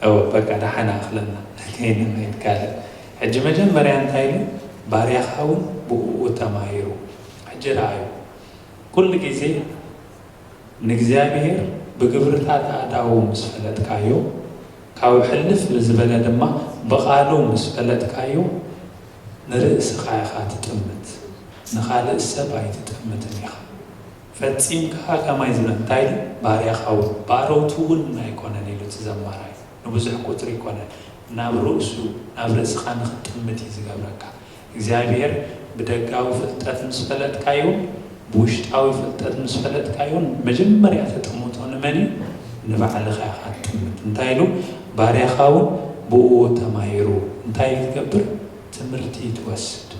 እወ፣ በቃ ደሓን ኣኽለና። ከይንመይድ ካልእ። ሕጂ መጀመርያ እንታይ ኢሉ? ባርያኻ እውን ብእኡ ተማሂሩ። ሕጂ ረኣዩ። ኩሉ ግዜ ንእግዚኣብሔር ብግብርታት ኣእዳዉ ምስ ፈለጥካዮ፣ ካብኡ ሕልፍ ብዝበለ ድማ ብቓሉ ምስ ፈለጥካዮ፣ ንርእስኻ ኢኻ ትጥምት፣ ንኻልእ ሰብ ኣይትጥምትን ኢኻ። ፈጺምካ ከማይ ዝበለ እንታይ ኢሉ? ባርያኻ እውን፣ ባሮቱ እውን ኣይኮነን ኢሉ እቲ ዘማራይ። ንብዙሕ ቁጽሪ ኣይኮነን፣ ናብ ርእሱ፣ ናብ ርእስኻ ንኽትጥምት እዩ ዝገብረካ። እግዚኣብሔር ብደጋዊ ፍልጠት ምስ ፈለጥካዮን ብውሽጣዊ ፍልጠት ምስ ፈለጥካዮን መጀመርያ ትጥምቶ ንመን እዩ? ንባዕልኻ ኢኻ ትጥምት። እንታይ ኢሉ? ባርያኻ እውን ብእኡ ተማሂሩ። እንታይ እዩ ትገብር? ትምህርቲ ትወስድ።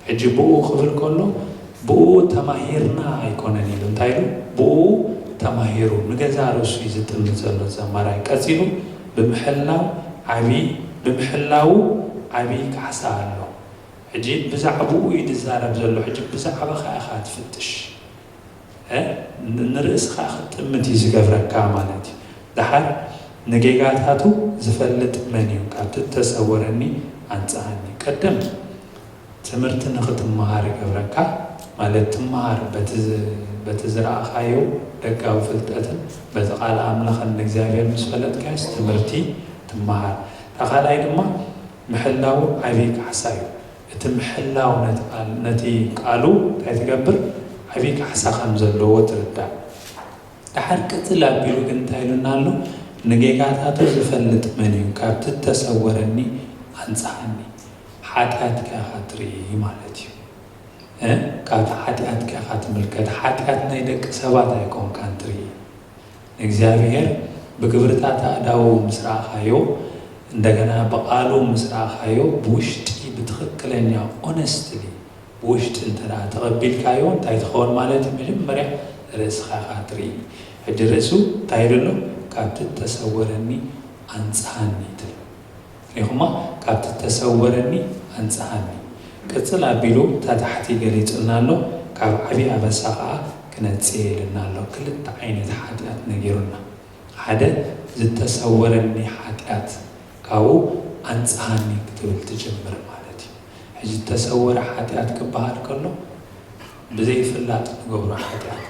ሕጂ ብኡ ክብል ከሎ፣ ብኡ ተማሂርና ኣይኮነን ኢሉ። እንታይ ኢሉ? ብኡ ተማሂሩ። ንገዛ ርእሱ እዩ ዝጥምት ዘሎ ዘማራይ። ቀጺሉ፣ ብምሕላው ዓቢ፣ ብምሕላው ዓቢ ካሕሳ ኣሎ። ሕጂ ብዛዕባኡ እዩ ዝዛረብ ዘሎ። ሕጂ ብዛዕባኻ ኢኻ ትፍትሽ። እ? ን-፣ ንርእስኻ ክትጥምት እዩ ዝገብረካ ማለት እዩ። ደሓር ንጌጋታቱ ዝፈልጥ መን እዩ? ካብቲ እተሰወረኒ ኣንጽሃኒ። ቅድም ትምህርቲ ንኽትመሃር ይገብረካ፣ ማለት ትመሃር፣ በቲ ዝ-፣ በቲ ዝረኣኻዮ ደጋዊ ፍልጠትን በቲ ቃል ኣምላኽን ንእግዚኣብሔር ምስ ፈለጥካዮስ ትምህርቲ ትመሃር። እታ ካልኣይ ድማ ምሕላው ዓብዪ ካሕሳ እዩ። እቲ ምሕላው ነቲ ቃል፣ ነቲ ቃሉ እንታይ ትገብር? ዓብዪ ካሕሳ ከም ዘለዎ ትርዳእ። ደሓር ቅጽል ኣቢሉ ግን እንታይ ኢሉና ኣሎ? ንጌጋታቱ ዝፈልጥ መን እዩ? ካብቲ እተሰወረኒ ኣንጽሃኒ። ሓጢኣትካ ኢኻ ትርኢ ማለት እዩ። እ? ካብቲ ሓጢኣትካ ኢኻ ትምልከት። ሓጢኣት ናይ ደቂ ሰባት ኣይኮንካን ትርኢ። ንእግዚኣብሔር ብግብርታት ኣእዳዉ ምስ ረኣኻዮ፣ እንደገና ብቓሉ ምስ ረኣኻዮ፣ ብውሽጢ ብትኽክለኛ ኦነስትሊ ብውሽጢ እንተ ደኣ ተቐቢልካዮ እንታይ ትኸውን ማለት እዩ? መጀመርያ ርእስኻ ኢኻ ትርኢ። ሕጂ ርእሱ እንታይ ኢሉ ኣሎ? ካብቲ እተሰወረኒ ኣንጽሃኒ ትብል። ርኢኹማ? ካብቲ እተሰወረኒ ኣንጽሃኒ። ቅጽል ኣቢሉ እታ ታሕቲ ገሊጹልና ኣሎ። ካብ ዓቢ ኣበሳ ኸኣ ክነጽእ ኢሉና ኣሎ። ክልተ ዓይነት ሓጢኣት ነጊሩና። ሓደ ዝተሰወረኒ ሓጢኣት ካብኡ ኣንጽሃኒ ክትብል ትጅምር ማለት እዩ። ሕጂ ዝተሰወረ ሓጢኣት ክበሃል ከሎ ብዘይፍላጥ ንገብሮ ሓጢኣት።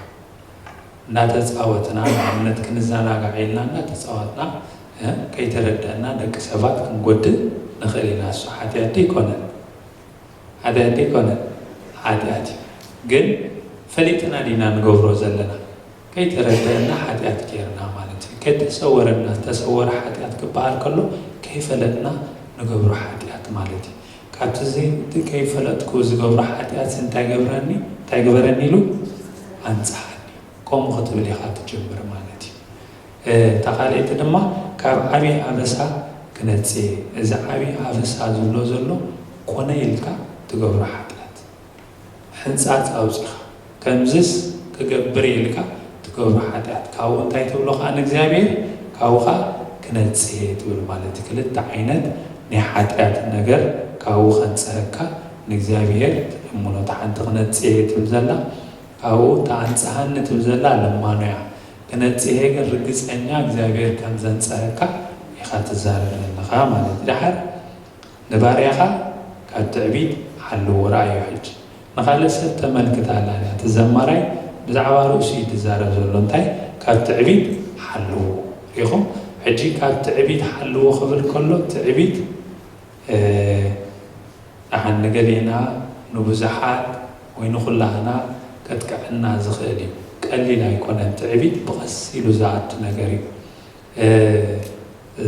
እናተጻወትና፣ ንኣብነት ክንዘናጋዕ ኢልና እናተጻወትና፣ እ፣ ከይተረደእና ደቂ ሰባት ክንጎድእ ንኽእል ኢና። እሱ ሓጢኣት ዶ ኣይኮነን? ሓጢኣት ዶ ኣይኮነን? ሓጢኣት እዩ። ግን ፈሊጥና ዲና ንገብሮ ዘለና? ከይተረደእና ሓጢኣት ጌርና ማለት እዩ። ከይተሰወረና፣ ዝተሰወረ ሓጢኣት ክበሃል ከሎ ከይፈለጥና ንገብሮ ሓጢኣት ማለት እዩ። ካብቲ ዘይ-፣ እቲ ከይፈለጥኩ ዝገብሮ ሓጢኣት እንታይ ገብረኒ? እንታይ ግበረኒ ኢሉ? ኣንጽሃኒ። ከምኡ ክትብል ኢኻ ትጅምር ማለት እዩ። እ፣ እታ ካልኣይቲ ድማ ካብ ዓቢ ኣበሳ ክነጽእ። እዚ ዓቢ ኣበሳ ዝብሎ ዘሎ ኮነ ኢልካ ትገብሮ ሓጢኣት። ሕንጻጽ ኣውጺኻ፣ ከምዝስ ክገብር ኢልካ ትገብሮ ሓጢኣት። ካብኡ እንታይ ትብሎ ከኣ ንእግዚኣብሔር? ካብኡ ከኣ ክነጽእ ትብል ማለት እዩ። ክልተ ዓይነት ናይ ሓጢኣት ነገር ካብኡ ከንጽሀካ ንእግዚኣብሔር ትልምኖ። እታ ሓንቲ ክነጽእ ትብል ዘላ፣ ካብኡ እታ ኣንጽሃኒ ትብል ዘላ ልማኖ እያ። ክነጽሄ ግን ርግጸኛ እግዚኣብሔር ከም ዘንጸሀካ ኢኻ ትዛረብ ዘለኻ ማለት እዩ። ደሓር ንባርያኻ ካብ ትዕቢት ሓልዎ። ረኣዮ ሕጂ ንኻልእ ሰብ ተመልክት ኣላ እያ። እቲ ዘማራይ ብዛዕባ ርእሱ እዩ ዝዛረብ ዘሎ። እንታይ? ካብ ትዕቢት ሓልዎ። ሪኹም? ሕጂ ካብ ትዕቢት ሓልዎ ክብል ከሎ ትዕቢት፣ እ፣ ደሓን ንገሌና፣ ንብዙሓት ወይ ንኹላህና ከጥቅዐና ዝኽእል እዩ። ቀሊል ኣይኮነን። ትዕቢት ብቐስ ኢሉ ዝኣቱ ነገር እዩ። እ፣ እ፣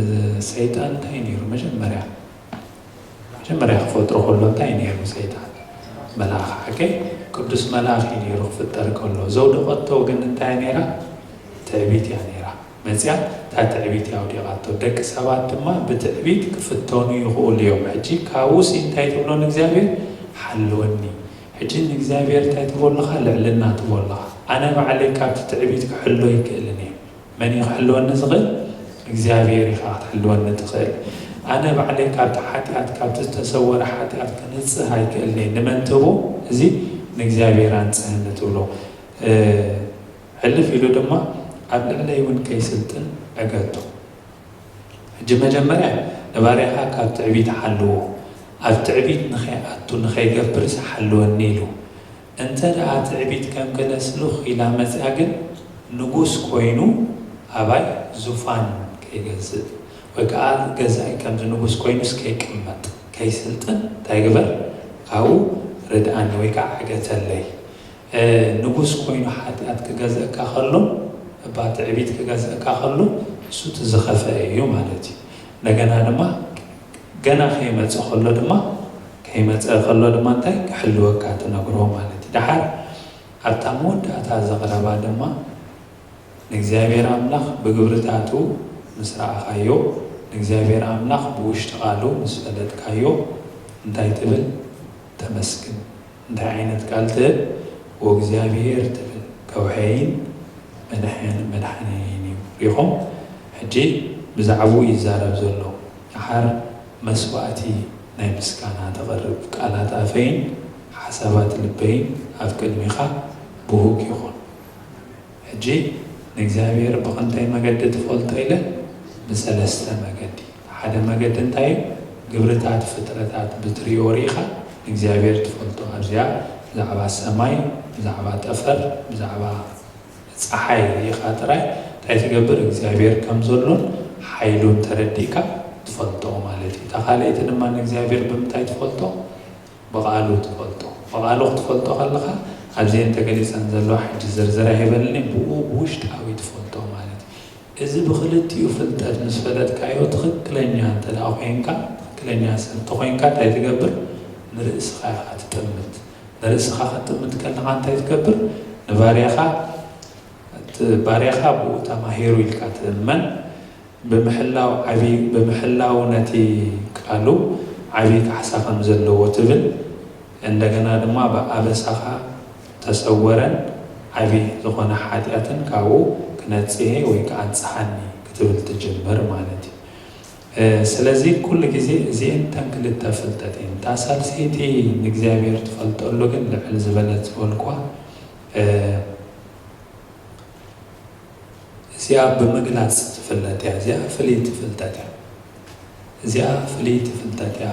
ሰይጣን እንታይ ነይሩ? መጀመርያ፣ መጀመርያ ክፈጥሮ ከሎ እንታይ ነይሩ ሰይጣን? መልኣኽ። ሓቀይ? ቅዱስ መልኣኽ እዩ ነይሩ ክፍጠር ከሎ። ዘውደቐቶ ግን እንታይ ነይራ? ትዕቢት እያ ነይራ። መጽያ እታ ትዕቢት እያ ኣውዲቓቶ። ደቂ ሰባት ድማ ብትዕቢት ክፍተኑ ይኽእሉ እዮም። ሕጂ ካብኡሲ እንታይ ትብሎ ንእግዚኣብሔር? ሓልወኒ። ሕጂ ንእግዚኣብሔር እንታይ ትቦልኻ? ልዕልና ትቦልኻ። ኣነ ባዕለይ ካብቲ ትዕቢት ክሕሎ ይክእልን እየ። መን እዩ ክሕልወኒ ዝኽእል? እግዚኣብሔር ኢኻ ክትሕልወኒ ትኽእል። ኣነ ባዕለይ ካብቲ ሓጢኣት፣ ካብቲ ዝተሰወረ ሓጢኣት ክንጽህ ኣይክእልን እየ። ንመን ትህቦ? እዚ ንእግዚኣብሔር ኣንጽህኒ ትብሎ። እ፣ ሕልፍ ኢሉ ድማ ኣብ ልዕለይ እውን ከይስልጥን ዕገቶ። ሕጂ መጀመርያ ንባርያኻ ካብ ትዕቢት ሓልዎ፣ ኣብ ትዕቢት ንኸይኣቱ ንኸይገብርስ ሓልወኒ ኢሉ። እንተ ደኣ ትዕቢት ከም ገለ ስሉኽ ኢላ መጺኣ ግን፣ ንጉስ ኮይኑ ኣባይ ዙፋን ከይገዝእ፣ ወይ ከኣ ገዛኢ ከምዚ ንጉስ ኮይኑስ ከይቅመጥ፣ ከይስልጥን እንታይ ግበር? ካብኡ ርድኣኒ ወይ ከኣ ዕገተለይ። እ፣ ንጉስ ኮይኑ ሓጢኣት ክገዝእካ ከሎ፣ እባ ትዕቢት ክገዝእካ ከሎ፣ እሱ እቲ ዝኸፍአ እዩ ማለት እዩ። እንደገና ድማ ገና ከይመጸ ከሎ ድማ፣ ከይመጸ ከሎ ድማ እንታይ ክሕልወካ ትነግሮ ማለት እዩ። ደሓር ኣብታ መወዳእታ ዘቕረባ ድማ ንእግዚኣብሔር ኣምላኽ ብግብርታቱ ምስ ረኣኻዮ፣ ንእግዚኣብሔር ኣምላኽ ብውሽጢ ቃሉ ምስ ፈለጥካዮ እንታይ ትብል? ተመስግን። እንታይ ዓይነት ቃል ትህብ? ወእግዚኣብሔር ትብል፣ ከውሐይን መድሐን-፣ መድሓኒየይን እዩ። ሪኹም? ሕጂ ብዛዕባኡ ይዛረብ ዘሎ። ደሓር መስዋእቲ ናይ ምስጋና ተቕርብ፣ ቃላት ኣፈይን ሓሳባት ልበይን ኣብ ቅድሚኻ ብሁግ ይኹን። ሕጂ ንእግዚኣብሔር ብኽንደይ መገዲ ትፈልጦ ኢለ? ብሰለስተ መገዲ። ሓደ መገዲ እንታይ እዩ? ግብርታት ፍጥረታት ብትሪኦ ርኢኻ ንእግዚኣብሔር ትፈልጦ። ኣብዚኣ ብዛዕባ ሰማይ፣ ብዛዕባ ጠፈር፣ ብዛዕባ ጸሓይ ርኢኻ ጥራይ እንታይ ትገብር? እግዚኣብሔር ከም ዘሎን ሓይሉን ተረዲእካ ትፈልጦ ማለት እዩ። እታ ካልኣይቲ ድማ ንእግዚኣብሔር ብምንታይ ትፈልጦ? ብቓሉ ትፈልጦ። ብቓሉ ክትፈልጦ ከለኻ ኣብዘን ተገሊጸን ዘለዋ ሕጂ ዝርዝር ኣይበልኒ፣ ብኡ ብውሽጣዊ ትፈልጦ ማለት እዩ። እዚ ብኽልቲኡ ፍልጠት ምስ ፈለጥካዮ ትኽክለኛ እንተ ደኣ ኮይንካ፣ ትኽክለኛ ሰብ እንተ ኮይንካ እንታይ ትገብር? ንርእስኻ ኢኻ ትጥምት። ንርእስኻ ክትጥምት ከለኻ እንታይ ትገብር? ንባርያኻ፣ እቲ ባርያኻ ብኡ ተማሂሩ ኢልካ ትእመን። ብምሕላው ዓቢ-፣ ብምሕላው ነቲ ቃሉ ዓቢ ካሕሳ ከም ዘለዎ ትብል። እንደገና ድማ ብኣበሳኻ ተሰወረን ዓቢ ዝኾነ ሓጢኣትን ካብኡ ክነጽሄ ወይ ክኣንጽሓኒ ክትብል ትጅምር ማለት እዩ። እ፣ ስለዚ ኩሉ ግዜ እዚኤን እተን ክልተ ፍልጠት እየን። እታ ሳልሰይቲ ንእግዚኣብሔር ትፈልጠሉ ግን ልዕል ዝበለት ዝበልኳ፣ እ፣ እዚኣ ብምግላጽ ትፍለጥ እያ። እዚኣ ፍልይቲ ፍልጠት እያ። እዚኣ ፍልይቲ ፍልጠት እያ።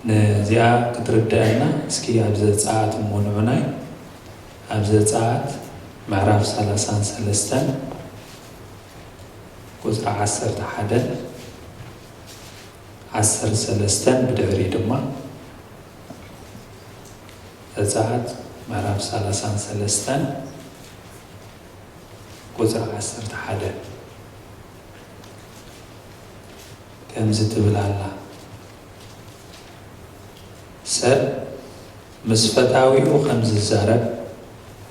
ነዚኣ ክትርድአና እስኪ ኣብ ዘጸኣት እሞ ንዑናይ፣ ኣብ ዘጸኣት ምዕራፍ ሰላሳን ሰለስተን ቁጽሪ ዓሰርተ ሓደን ዓሰርተ ሰለስተን ብድሕሪኡ ድማ ዘጸኣት ምዕራፍ ሰላሳን ሰለስተን ቁጽሪ ዓሰርተ ሓደ ከምዚ ትብል ኣላ። ሰብ ምስ ፈታዊኡ ከም ዝዛረብ፣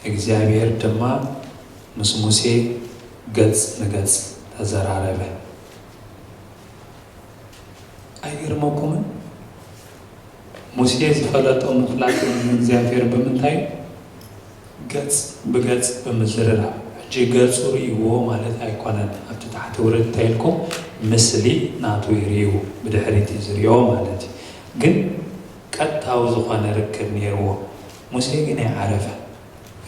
እግዚኣብሔር ድማ ምስ ሙሴ ገጽ ንገጽ ተዘራረበ። ኣይገርመኩምን? ሙሴ ዝፈለጦ ምፍላጥ ንእግዚኣብሔር ብምንታይ? ገጽ ብገጽ ብምዝርራብ። ሕጂ ገጹ ርእይዎ ማለት ኣይኮነን፣ ኣብቲ ታሕቲ ውርድ እንተኢልኩም ምስሊ ናቱ ይርእዩ፣ ብድሕሪት እዩ ዝርእዮ ማለት እዩ። ግን ቀጥታዊ ዝኾነ ርክብ ነይርዎ። ሙሴ ግን ኣይዓረፈን።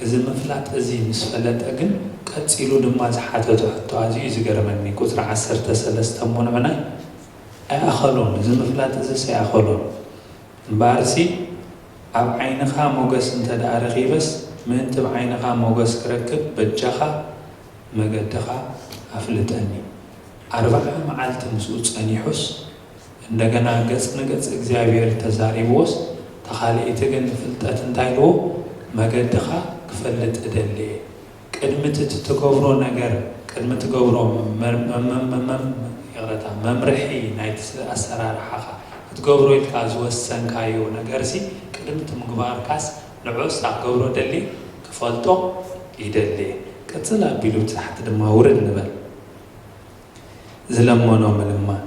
እዚ ምፍላጥ እዚ ምስ ፈለጠ ግን ቀጺሉ ድማ ዝሓተቶ ሕቶ ኣዝዩ እዩ ዝገርመኒ። ቁጽሪ ዓሰርተ ሰለስተ እሞ ንዑናይ ኣይኣኸሎን፣ እዚ ምፍላጥ እዚስ ኣይኣኸሎን። እምበኣርሲ ኣብ ዓይንኻ ሞገስ እንተ ደኣ ረኺበስ፣ ምእንቲ ብዓይንኻ ሞገስ ክረክብ በጃኻ መገድኻ ኣፍልጠኒ። ኣርብዓ መዓልቲ ምስኡ ጸኒሑስ፣ እንደገና ገጽ ንገጽ እግዚኣብሔር ተዛሪብዎስ፣ ተኻልኢቲ ግን ፍልጠት እንታይ ኢልዎ? መገድኻ ክፈልጥ እደሊ እየ። ቅድሚ እቲ ትገብሮ ነገር፣ ቅድሚ ትገብሮ መር-፣ መ-፣ መ-፣ መ-፣ መ-፣ ይቕረታ፣ መምርሒ ናይቲ ስ-፣ ኣሰራርሓኻ ክትገብሮ ኢልካ ዝወሰንካዮ ነገርሲ፣ ቅድሚ እቲ ምግባርካስ ንዑስ ክገብሮ ደሊ ክፈልጦ ይደሊ። ቅጽል ኣቢሉ እቲ ታሕቲ ድማ ውርድ ንበል። ዝለመኖ ምልማን።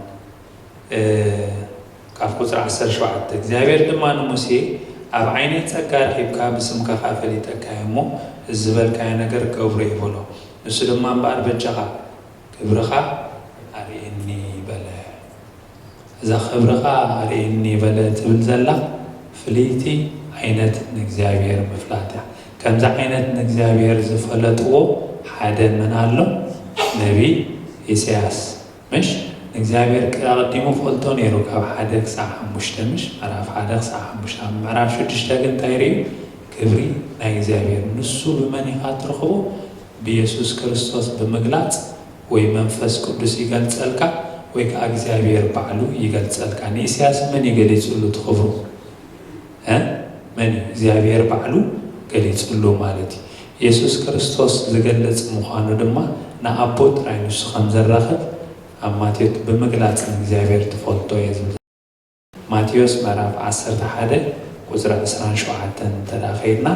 እ፣ ካብ ቁጽሪ ዓሰርተ ሸውዓተ፣ እግዚኣብሔር ድማ ንሙሴ፣ "ኣብ ዓይነይ ጸጋ ረኺብካ፣ ብስምካ ኸኣ ፈሊጠካ እየ እሞ፣ እዚ ዝበልካዮ ነገር ገብሮ" ይበሎ። ንሱ ድማ፣ "እምበኣር በጃኻ ክብርኻ ኣርእየኒ" በለ። እዛ "ክብርኻ ኣርእየኒ" በለ ትብል ዘላ፣ ፍልይቲ ዓይነት ንእግዚኣብሔር ምፍላጥ እያ። ከምዚ ዓይነት ንእግዚኣብሔር ዝፈለጥዎ ሓደ መን ኣሎ? ነቢይ ኢሳያስ። ምሽ? ንእግዚኣብሔር ኣቐዲሙ ፈልጦ ነይሩ፣ ካብ ሓደ ክሳዕ ሓሙሽተ፣ ምሽ? ምዕራፍ ሓደ ክሳዕ ሓሙሽተ። ኣብ ምዕራፍ ሽዱሽተ ግን እንታይ ርእዩ? ክብሪ ናይ እግዚኣብሔር። ንሱ ብመን ኢኻ ትረኽቦ? ብየሱስ ክርስቶስ ብምግላጽ፣ ወይ መንፈስ ቅዱስ ይገልጸልካ፣ ወይ ከኣ እግዚኣብሔር ባዕሉ ይገልጸልካ። ንኢሳያስ መን እዩ ገሊጽሉ እቲ ክብሩ? እ? መን እዩ? እግዚኣብሔር ባዕሉ ገሊጽሉ ማለት እዩ። የሱስ ክርስቶስ ዝገልጽ ምዃኑ ድማ ንኣቦ ጥራይ ንሱ ከም ዘራኽብ ኣብ ማቴዎስ ብምግላጽ ንእግዚኣብሔር ትፈልጦ እየ ዝብል። ማቴዎስ ምዕራፍ ዓሰርተ ሓደ ቁጽሪ ዕስራን ሸውዓተን እንተ ደኣ ኸይድና፣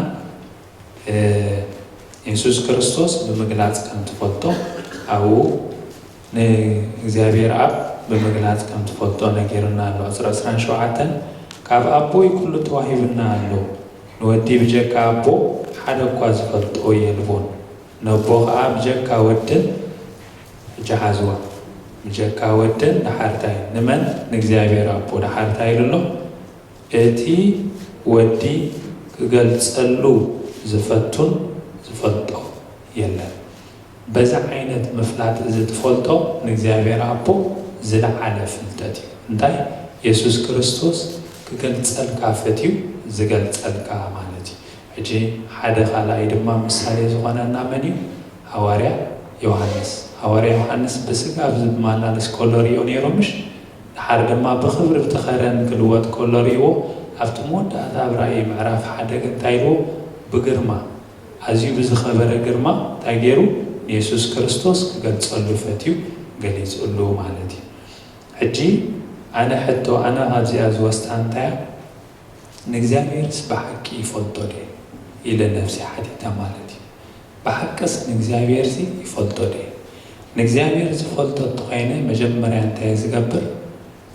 እ፣ የሱስ ክርስቶስ ብምግላጽ ከም ትፈልጦ ኣብኡ ንእግዚኣብሔር ኣብ ብምግላጽ ከም ትፈልጦ ነጊርና ኣሎ። ቁጽሪ ዕስራን ሸውዓተን፣ "ካብ ኣቦይ ኩሉ ተዋሂብና ኣሎ፣ ንወዲ ብጀካ ኣቦ ሓደ እኳ ዝፈልጦ የልቦን፣ ነቦ ኸኣ ብጀካ ወድን"፣ ሕጂ ሓዝዋ፣ "ብጀካ ወድን ደሓር እንታይ?" ንመን? ንእግዚኣብሔር ኣቦ። ደሓር እንታይ ኢሉ ኣሎ? "እቲ ወዲ ክገልጸሉ ዝፈቱን ዝፈልጦ የለን።" በዚ ዓይነት ምፍላጥ እዚ ትፈልጦ ንእግዚኣብሔር ኣቦ ዝለዓለ ፍልጠት እዩ። እንታይ? የሱስ ክርስቶስ ክገልጸልካ ፈትዩ ዝገልጸልካ ማለት እዩ። ሕጂ ሓደ ካልኣይ ድማ ምሳሌ ዝኾነና መን እዩ? ሃዋርያ ዮሃንስ። ሃዋርያ ዮሃንስ ብስጋ ኣብ ዝመላለስ ከሎ ርእዮ ነይሩ፣ ምሽ? ደሓር ድማ ብኽብሪ ብቲ ኸረን ክልወጥ ከሎ ርእይዎ፣ ኣብቲ መወዳእታ ኣብ ራእይ ምዕራፍ ሓደ ግን እንታይ ኢልዎ? ብግርማ፣ ኣዝዩ ብዝኸበረ ግርማ እንታይ ገይሩ? ንየሱስ ክርስቶስ ክገልጸሉ ፈትዩ ገሊጹሉ ማለት እዩ። ሕጂ ኣነ ሕቶ፣ ኣነ ካብዚኣ ዝወስዳ እንታይ እያ? ንእግዚኣብሔርስ ብሓቂ ይፈልጦ ድየ? ኢለ ነብሰይ ሓቲተ ማለት እዩ። ብሓቅስ ንእግዚኣብሔርሲ ይፈልጦ ድየ? ንእግዚኣብሔር ዝፈልጦ እንተኾይነ መጀመርያ እንታይ እየ ዝገብር?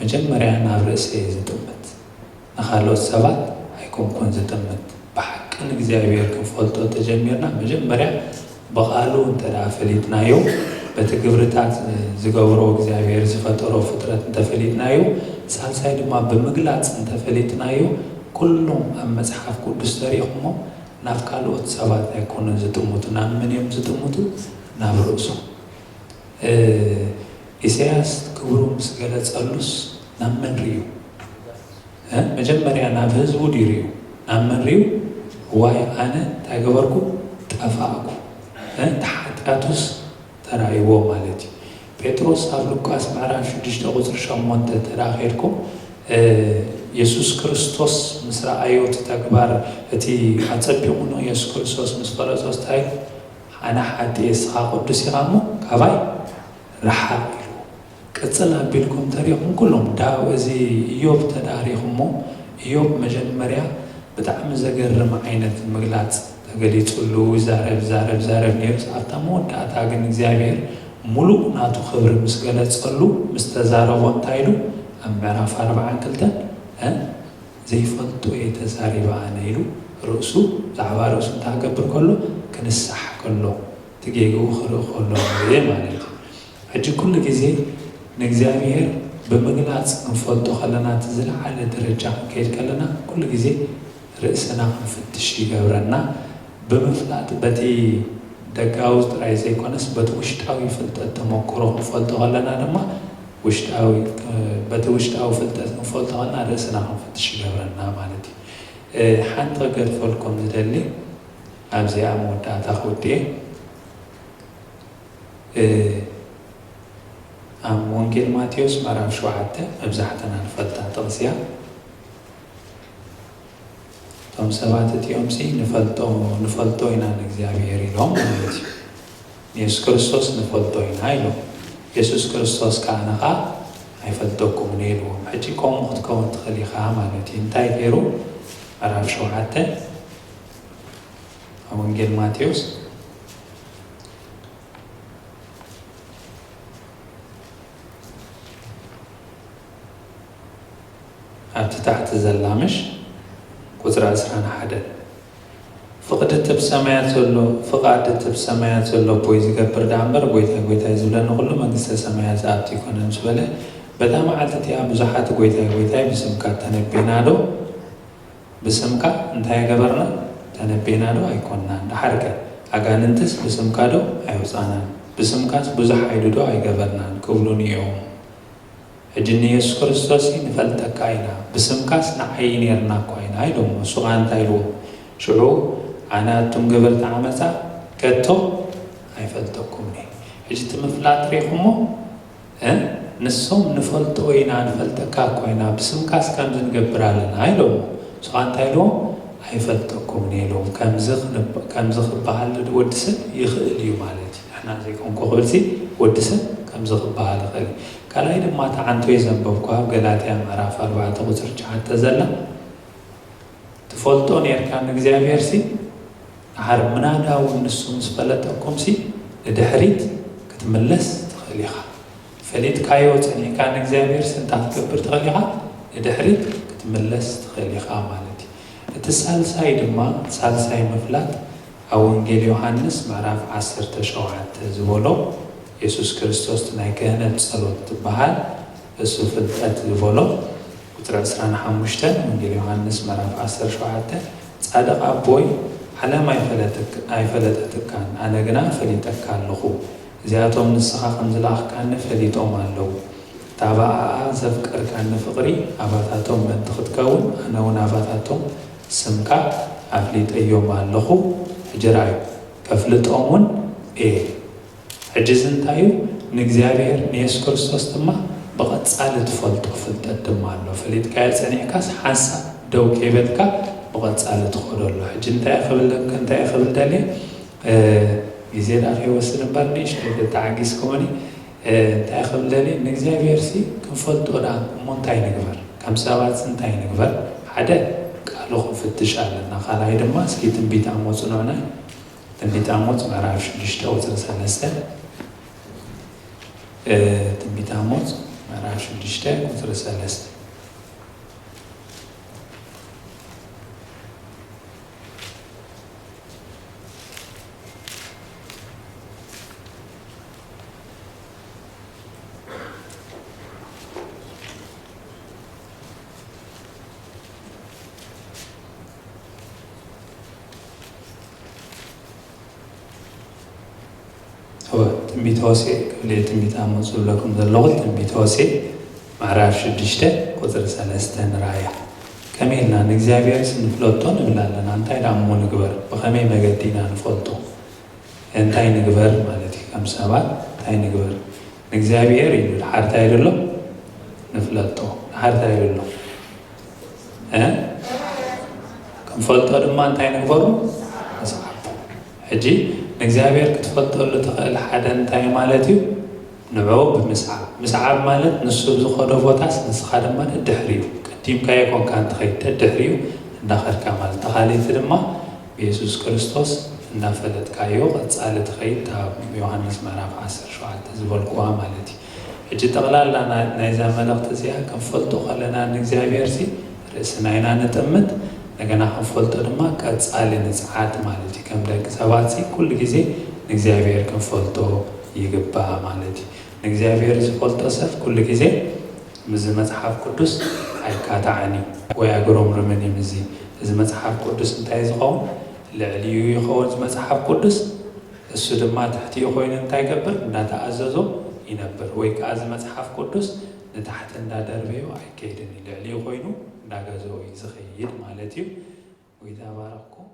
መጀመርያ ናብ ርእሰይ እየ ዝጥምት። ንኻልኦት ሰባት ኣይኮንኩን ዝጥምት። ብሓቂ ንእግዚኣብሔር ክንፈልጦ ተጀሚርና መጀመርያ ብቓሉ እንተ ደኣ ፈሊጥናዮ፣ በቲ ግብርታት ዝገብሮ እግዚኣብሔር ዝፈጠሮ ፍጥረት እንተ ፈሊጥናዮ፣ ሳልሳይ ድማ ብምግላጽ እንተ ፈሊጥናዮ፣ ኩሎም ኣብ መጽሓፍ ቅዱስ ተሪእኹሞ ናብ ካልኦት ሰባት ኣይኮኑን ዝጥምቱ። ናብ መን እዮም ዝጥምቱ? ናብ ርእሶም። እ፣ ኢሳያስ ክብሩ ምስ ገለጸሉስ ናብ መን ርእዩ? እ፣ መጀመርያ ናብ ህዝቡ ድዩ ርእዩ? ናብ መን ርእዩ? ዋይ ኣነ እንታይ ገበርኩ? ጠፋእኩ። እ፣ እቲ ሓጢኣቱስ ተራእይዎ ማለት እዩ። ጴጥሮስ ኣብ ሉቃስ ምዕራፍ ሽዱሽተ ቁጽሪ ሸሞንተ እንተ ደኣ ኸድኩም፣ እ፣ የሱስ ክርስቶስ ምስ ረኣዮ እቲ ተግባር፣ እቲ ኣጸቢቑ ንየሱስ ክርስቶስ ምስ ፈለጦ እንታይ ኢሉ? "ኣነ ሓጥእ እየ፣ ንስኻ ቅዱስ ኢኻ እሞ ካባይ ረሓቕ" ኢሉ። ቅጽል ኣቢልኩም ተሪኹም ኩሎም፣ ዳ-፣ እዚ ኢዮብ ተዳሪኹሞ፣ ኢዮብ መጀመርያ ብጣዕሚ ዘገርም ዓይነት ምግላጽ ተገሊጹሉ፣ ይዛረብ፣ ይዛረብ፣ ይዛረብ ነይሩስ፣ ኣብታ መወዳእታ ግን እግዚኣብሔር ሙሉእ ናቱ ክብሪ ምስ ገለጸሉ፣ ምስ ተዛረቦ እንታይ ኢሉ? ኣብ ምዕራፍ ኣርባዓን ክልተን፣ እ፣ "ዘይፈልጦ እየ ተዛሪበ ኣነ" ኢሉ ርእሱ፣ ብዛዕባ ርእሱ እንታይ ክገብር ከሎ? ክንሳሕ ከሎ፣ እቲ ጌግኡ ክርኢ ከሎ ንርኢ ማለት እዩ። ሕጂ ኩሉ ግዜ ንእግዚኣብሔር ብምግላጽ ክንፈልጦ ከለና፣ እቲ ዝለዓለ ደረጃ ክንከይድ ከለና፣ ኩሉ ግዜ ርእስና ክንፍትሽ ይገብረና። ብምፍላጥ በቲ ደጋዊ ጥራይ ዘይኮነስ፣ በቲ ውሽጣዊ ፍልጠት ተመክሮ ክንፈልጦ ከለና ድማ፣ ውሽጣዊ፣ በቲ ውሽጣዊ ፍልጠት ክንፈልጦ ከለና ርእስና ክንፍትሽ ይገብረና ማለት እዩ። እ፣ ሓንቲ ክገድፈልኩም ዝደሊ ኣብዚኣ መወዳእታ ክውድኤ፣ እ፣ ኣብ ወንጌል ማቴዎስ ምዕራፍ ሸውዓተ መብዛሕትና ንፈልጣ ጥቕሲ እያ። እቶም ሰባት እቲኦምሲ ንፈልጦ፣ ንፈልጦ ኢና ንእግዚኣብሔር ኢሎም ማለት እዩ። ንየሱስ ክርስቶስ ንፈልጦ ኢና ኢሎም። የሱስ ክርስቶስ ከኣ ንኻ ኣይፈልጠኩምን እየ ኢልዎም። ሕጂ ከምኡ ክትከውን ትኽእል ኢኻ ማለት እዩ። እንታይ ገይሩ? ምዕራፍ ሸውዓተ ኣብ ወንጌል ማቴዎስ ኣብቲ ታሕቲ ዘላ ምሽ ቁጽሪ ዕስራን ሓደን፣ "ፍቕዲ እቲ ብሰማያት ዘሎ፣ ፍቓድ እቲ ብሰማያት ዘሎ ኣቦይ ዝገብር ደኣ እምበር፣ ጎይታይ፣ ጎይታይ ዝብለኒ ኩሉ መንግስተ ሰማያት ዝኣቱ ኣይኮነን" ምስ በለ፣ በታ መዓልቲ እቲኣ ብዙሓት "ጎይታይ፣ ጎይታይ፣ ብስምካ ተነቤና ዶ? ብስምካ እንታይ ገበርና? ተነቤና ዶ ኣይኮንናን? ደሓርከ ኣጋንንትስ ብስምካ ዶ ኣየውጻእናን? ብስምካስ ብዙሕ ሓይሊ ዶ ኣይገበርናን?" ክብሉኒ እዮም። ሕጂ ንየሱስ ክርስቶስ ንፈልጠካ ኢና፣ ብስምካስ ንዓይ ነርና እኳ ኢና ኢሎሞ። እሱ ኸኣ እንታይ ኢልዎም? ሽዑ ኣነ ኣቱም ገበርቲ ዓመጻ ከቶ ኣይፈልጠኩምን እየ። ሕጂ እቲ ምፍላጥ ርኢኹሞ? እ? ንሶም ንፈልጦ ኢና፣ ንፈልጠካ እኳ ኢና፣ ብስምካስ ከምዚ ንገብር ኣለና ኢሎሞ። እሱ ኸኣ እንታይ ኢልዎም? ኣይፈልጠኩምን እየ ኢልዎም። ከምዚ ክንብ-፣ ከምዚ ክበሃል ወዲ ሰብ ይኽእል እዩ ማለት እዩ። ንሕና ዘይኮንኩ ክብልሲ ወዲ ሰብ ከምዚ ክበሃል ይኽእል እዩ። ካልኣይ ድማ እታ ዓንቶይ ዘንበብኩዋ ኣብ ገላትያ ምዕራፍ ኣርባዕተ ቁጽሪ ትሽዓተ ዘላ፣ "ትፈልጦ ኔርካ ንእግዚኣብሔርሲ፣ ድሓር ምናዳ እውን ንሱ ምስ ፈለጠኩምሲ ንድሕሪት ክትምለስ ትኽእል ኢኻ። ፈሊጥካዮ ጸኒሕካ ንእግዚኣብሔርሲ እንታይ ክትገብር ትኽእል ኢኻ? ንድሕሪት ክትምለስ ትኽእል ኢኻ" ማለት እዩ። እቲ ሳልሳይ ድማ፣ ሳልሳይ ምፍላጥ ኣብ ወንጌል ዮሃንስ ምዕራፍ ዓሰርተ ሸውዓተ ዝበሎ፣ የሱስ ክርስቶስ ናይ ክህነት ጸሎት ትበሃል፣ እሱ ፍልጠት ዝበሎ፣ ቁጽሪ ዕስራን ሓሙሽተን ወንጌል ዮሃንስ ምዕራፍ ዓሰርተ ሸውዓተ፣ "ጻድቕ ኣቦይ፣ ዓለም ኣይፈለጥክ-፣ ኣይፈለጠትካን፣ ኣነ ግና ፈሊጠካ ኣለኹ። እዚኣቶም ንስኻ ከም ዝለኣኽካኒ ፈሊጦም ኣለዉ። እታ ብኣኣ ዘፍቀርካኒ ፍቕሪ ኣባታቶም ምእንቲ ክትከውን፣ ኣነ እውን ኣባታቶም ስምካ ኣፍሊጠዮም ኣለኹ። ሕጂ ርኣዩ፣ ከፍልጦም እውን እየ።" ሕጂ እዚ እንታይ እዩ? ንእግዚኣብሔር፣ ንየሱስ ክርስቶስ ድማ ብቐጻሊ ትፈልጦ ፍልጠት ድማ ኣሎ። ፈሊጥካዮ ጸኒሕካስ ሓንሳብ ደው ከይበልካ ብቐጻሊ ትኸዶ ኣሎ። ሕጂ እንታይ ክብል፣ እንታይ ክብል ደልየ? እ፣ ግዜ ደኣ ከይወስድ እምበር ንእሽተይ ተተዓጊስኩምኒ። እ፣ እንታይ ክብል ደልየ? ንእግዚኣብሔርሲ ክንፈልጦ ደኣ እሞ እንታይ ንግበር? ከም ሰባትሲ እንታይ ንግበር? ሓደ፣ ቃሉ ክንፍትሽ ኣለና። ካልኣይ ድማ እስኪ ትንቢት ኣሞጽ ንዑና። ትንቢት ኣሞጽ ምዕራፍ ሽዱሽተ ቁጽሪ ሰለስተ። እ፣ ትንቢት ኣሞጽ ምዕራፍ ሽዱሽተ ቁጽሪ ሰለስተ። እወ፣ ትንቢት ሆሴዕ፣ ክፍሊ ትንቢት ኣሞጽ ዝብለኩም ዘለኹ፣ ትንቢት ሆሴዕ ምዕራፍ ሽዱሽተ ቁጽሪ ሰለስተ ንርኣያ። ከመይ ኢልና ንእግዚኣብሔርስ ንፍለጦ ንብል ኣለና? እንታይ ደኣ እሞ ንግበር? ብኸመይ መገዲ ኢና ንፈልጦ? እንታይ ንግበር ማለት እዩ? ከም ሰባት እንታይ ንግበር? ንእግዚኣብሔር ኢሉ ድሓር እንታይ ኢሉ ኣሎ? ንፍለጦ። ድሓር እንታይ ኢሉ ኣሎ? እ? ክንፈልጦ ድማ እንታይ ንግበሩ? ንስዓቦ። ሕጂ ንእግዚኣብሔር ክትፈልጠሉ ትኽእል ሓደ እንታይ ማለት እዩ? ንዕኡ ብምስዓብ። ምስዓብ ማለት ንሱ ብዝኸዶ ቦታስ ንስኻ ድማ ደድሕሪኡ። ቀዲምካዮ ኮንካ እንትኸይድ ደድሕሪኡ እንዳኸድካ ማለት። እታ ካልኣይቲ ድማ ብየሱስ ክርስቶስ እንዳፈለጥካዮ ቀጻሊ ትኸይድ፣ ኣብ ዮሃንስ ምዕራፍ ዓሰርተ ሸውዓተ ዝበልኩዋ ማለት እዩ። ሕጂ ጠቕላላ ና-፣ ናይዛ መልእኽቲ እዚኣ ክንፈልጦ ከለና ንእግዚኣብሔርሲ ርእስና ኢና ንጥምት፣ እንደገና ክንፈልጦ ድማ ቀጻሊ ንጽዓት ማለት እዩ። ከም ደቂ ሰባትሲ ኩሉ ግዜ ንእግዚኣብሔር ክንፈልጦ ይግባእ ማለት እዩ። ንእግዚኣብሔር ዝፈልጦ ሰብ ኩሉ ግዜ ምስዚ መጽሓፍ ቅዱስ ኣይካታዕን እዩ ወይ ኣግረምርምን እዩ። ምስዚ፣ እዚ መጽሓፍ ቅዱስ እንታይ ዝኸውን? ልዕሊኡ ይኸውን እዚ መጽሓፍ ቅዱስ። እሱ ድማ ትሕቲኡ ኮይኑ እንታይ ይገብር? እንዳተኣዘዞ ይነብር። ወይ ከዓ እዚ መፅሓፍ ቅዱስ ንታሕቲ እንዳደርበዮ ኣይከይድን እዩ፣ ልዕሊኡ ኮይኑ እንዳገዘኦ እዩ ዝኸይድ ማለት እዩ። ጎይታ ይባረኽኩም።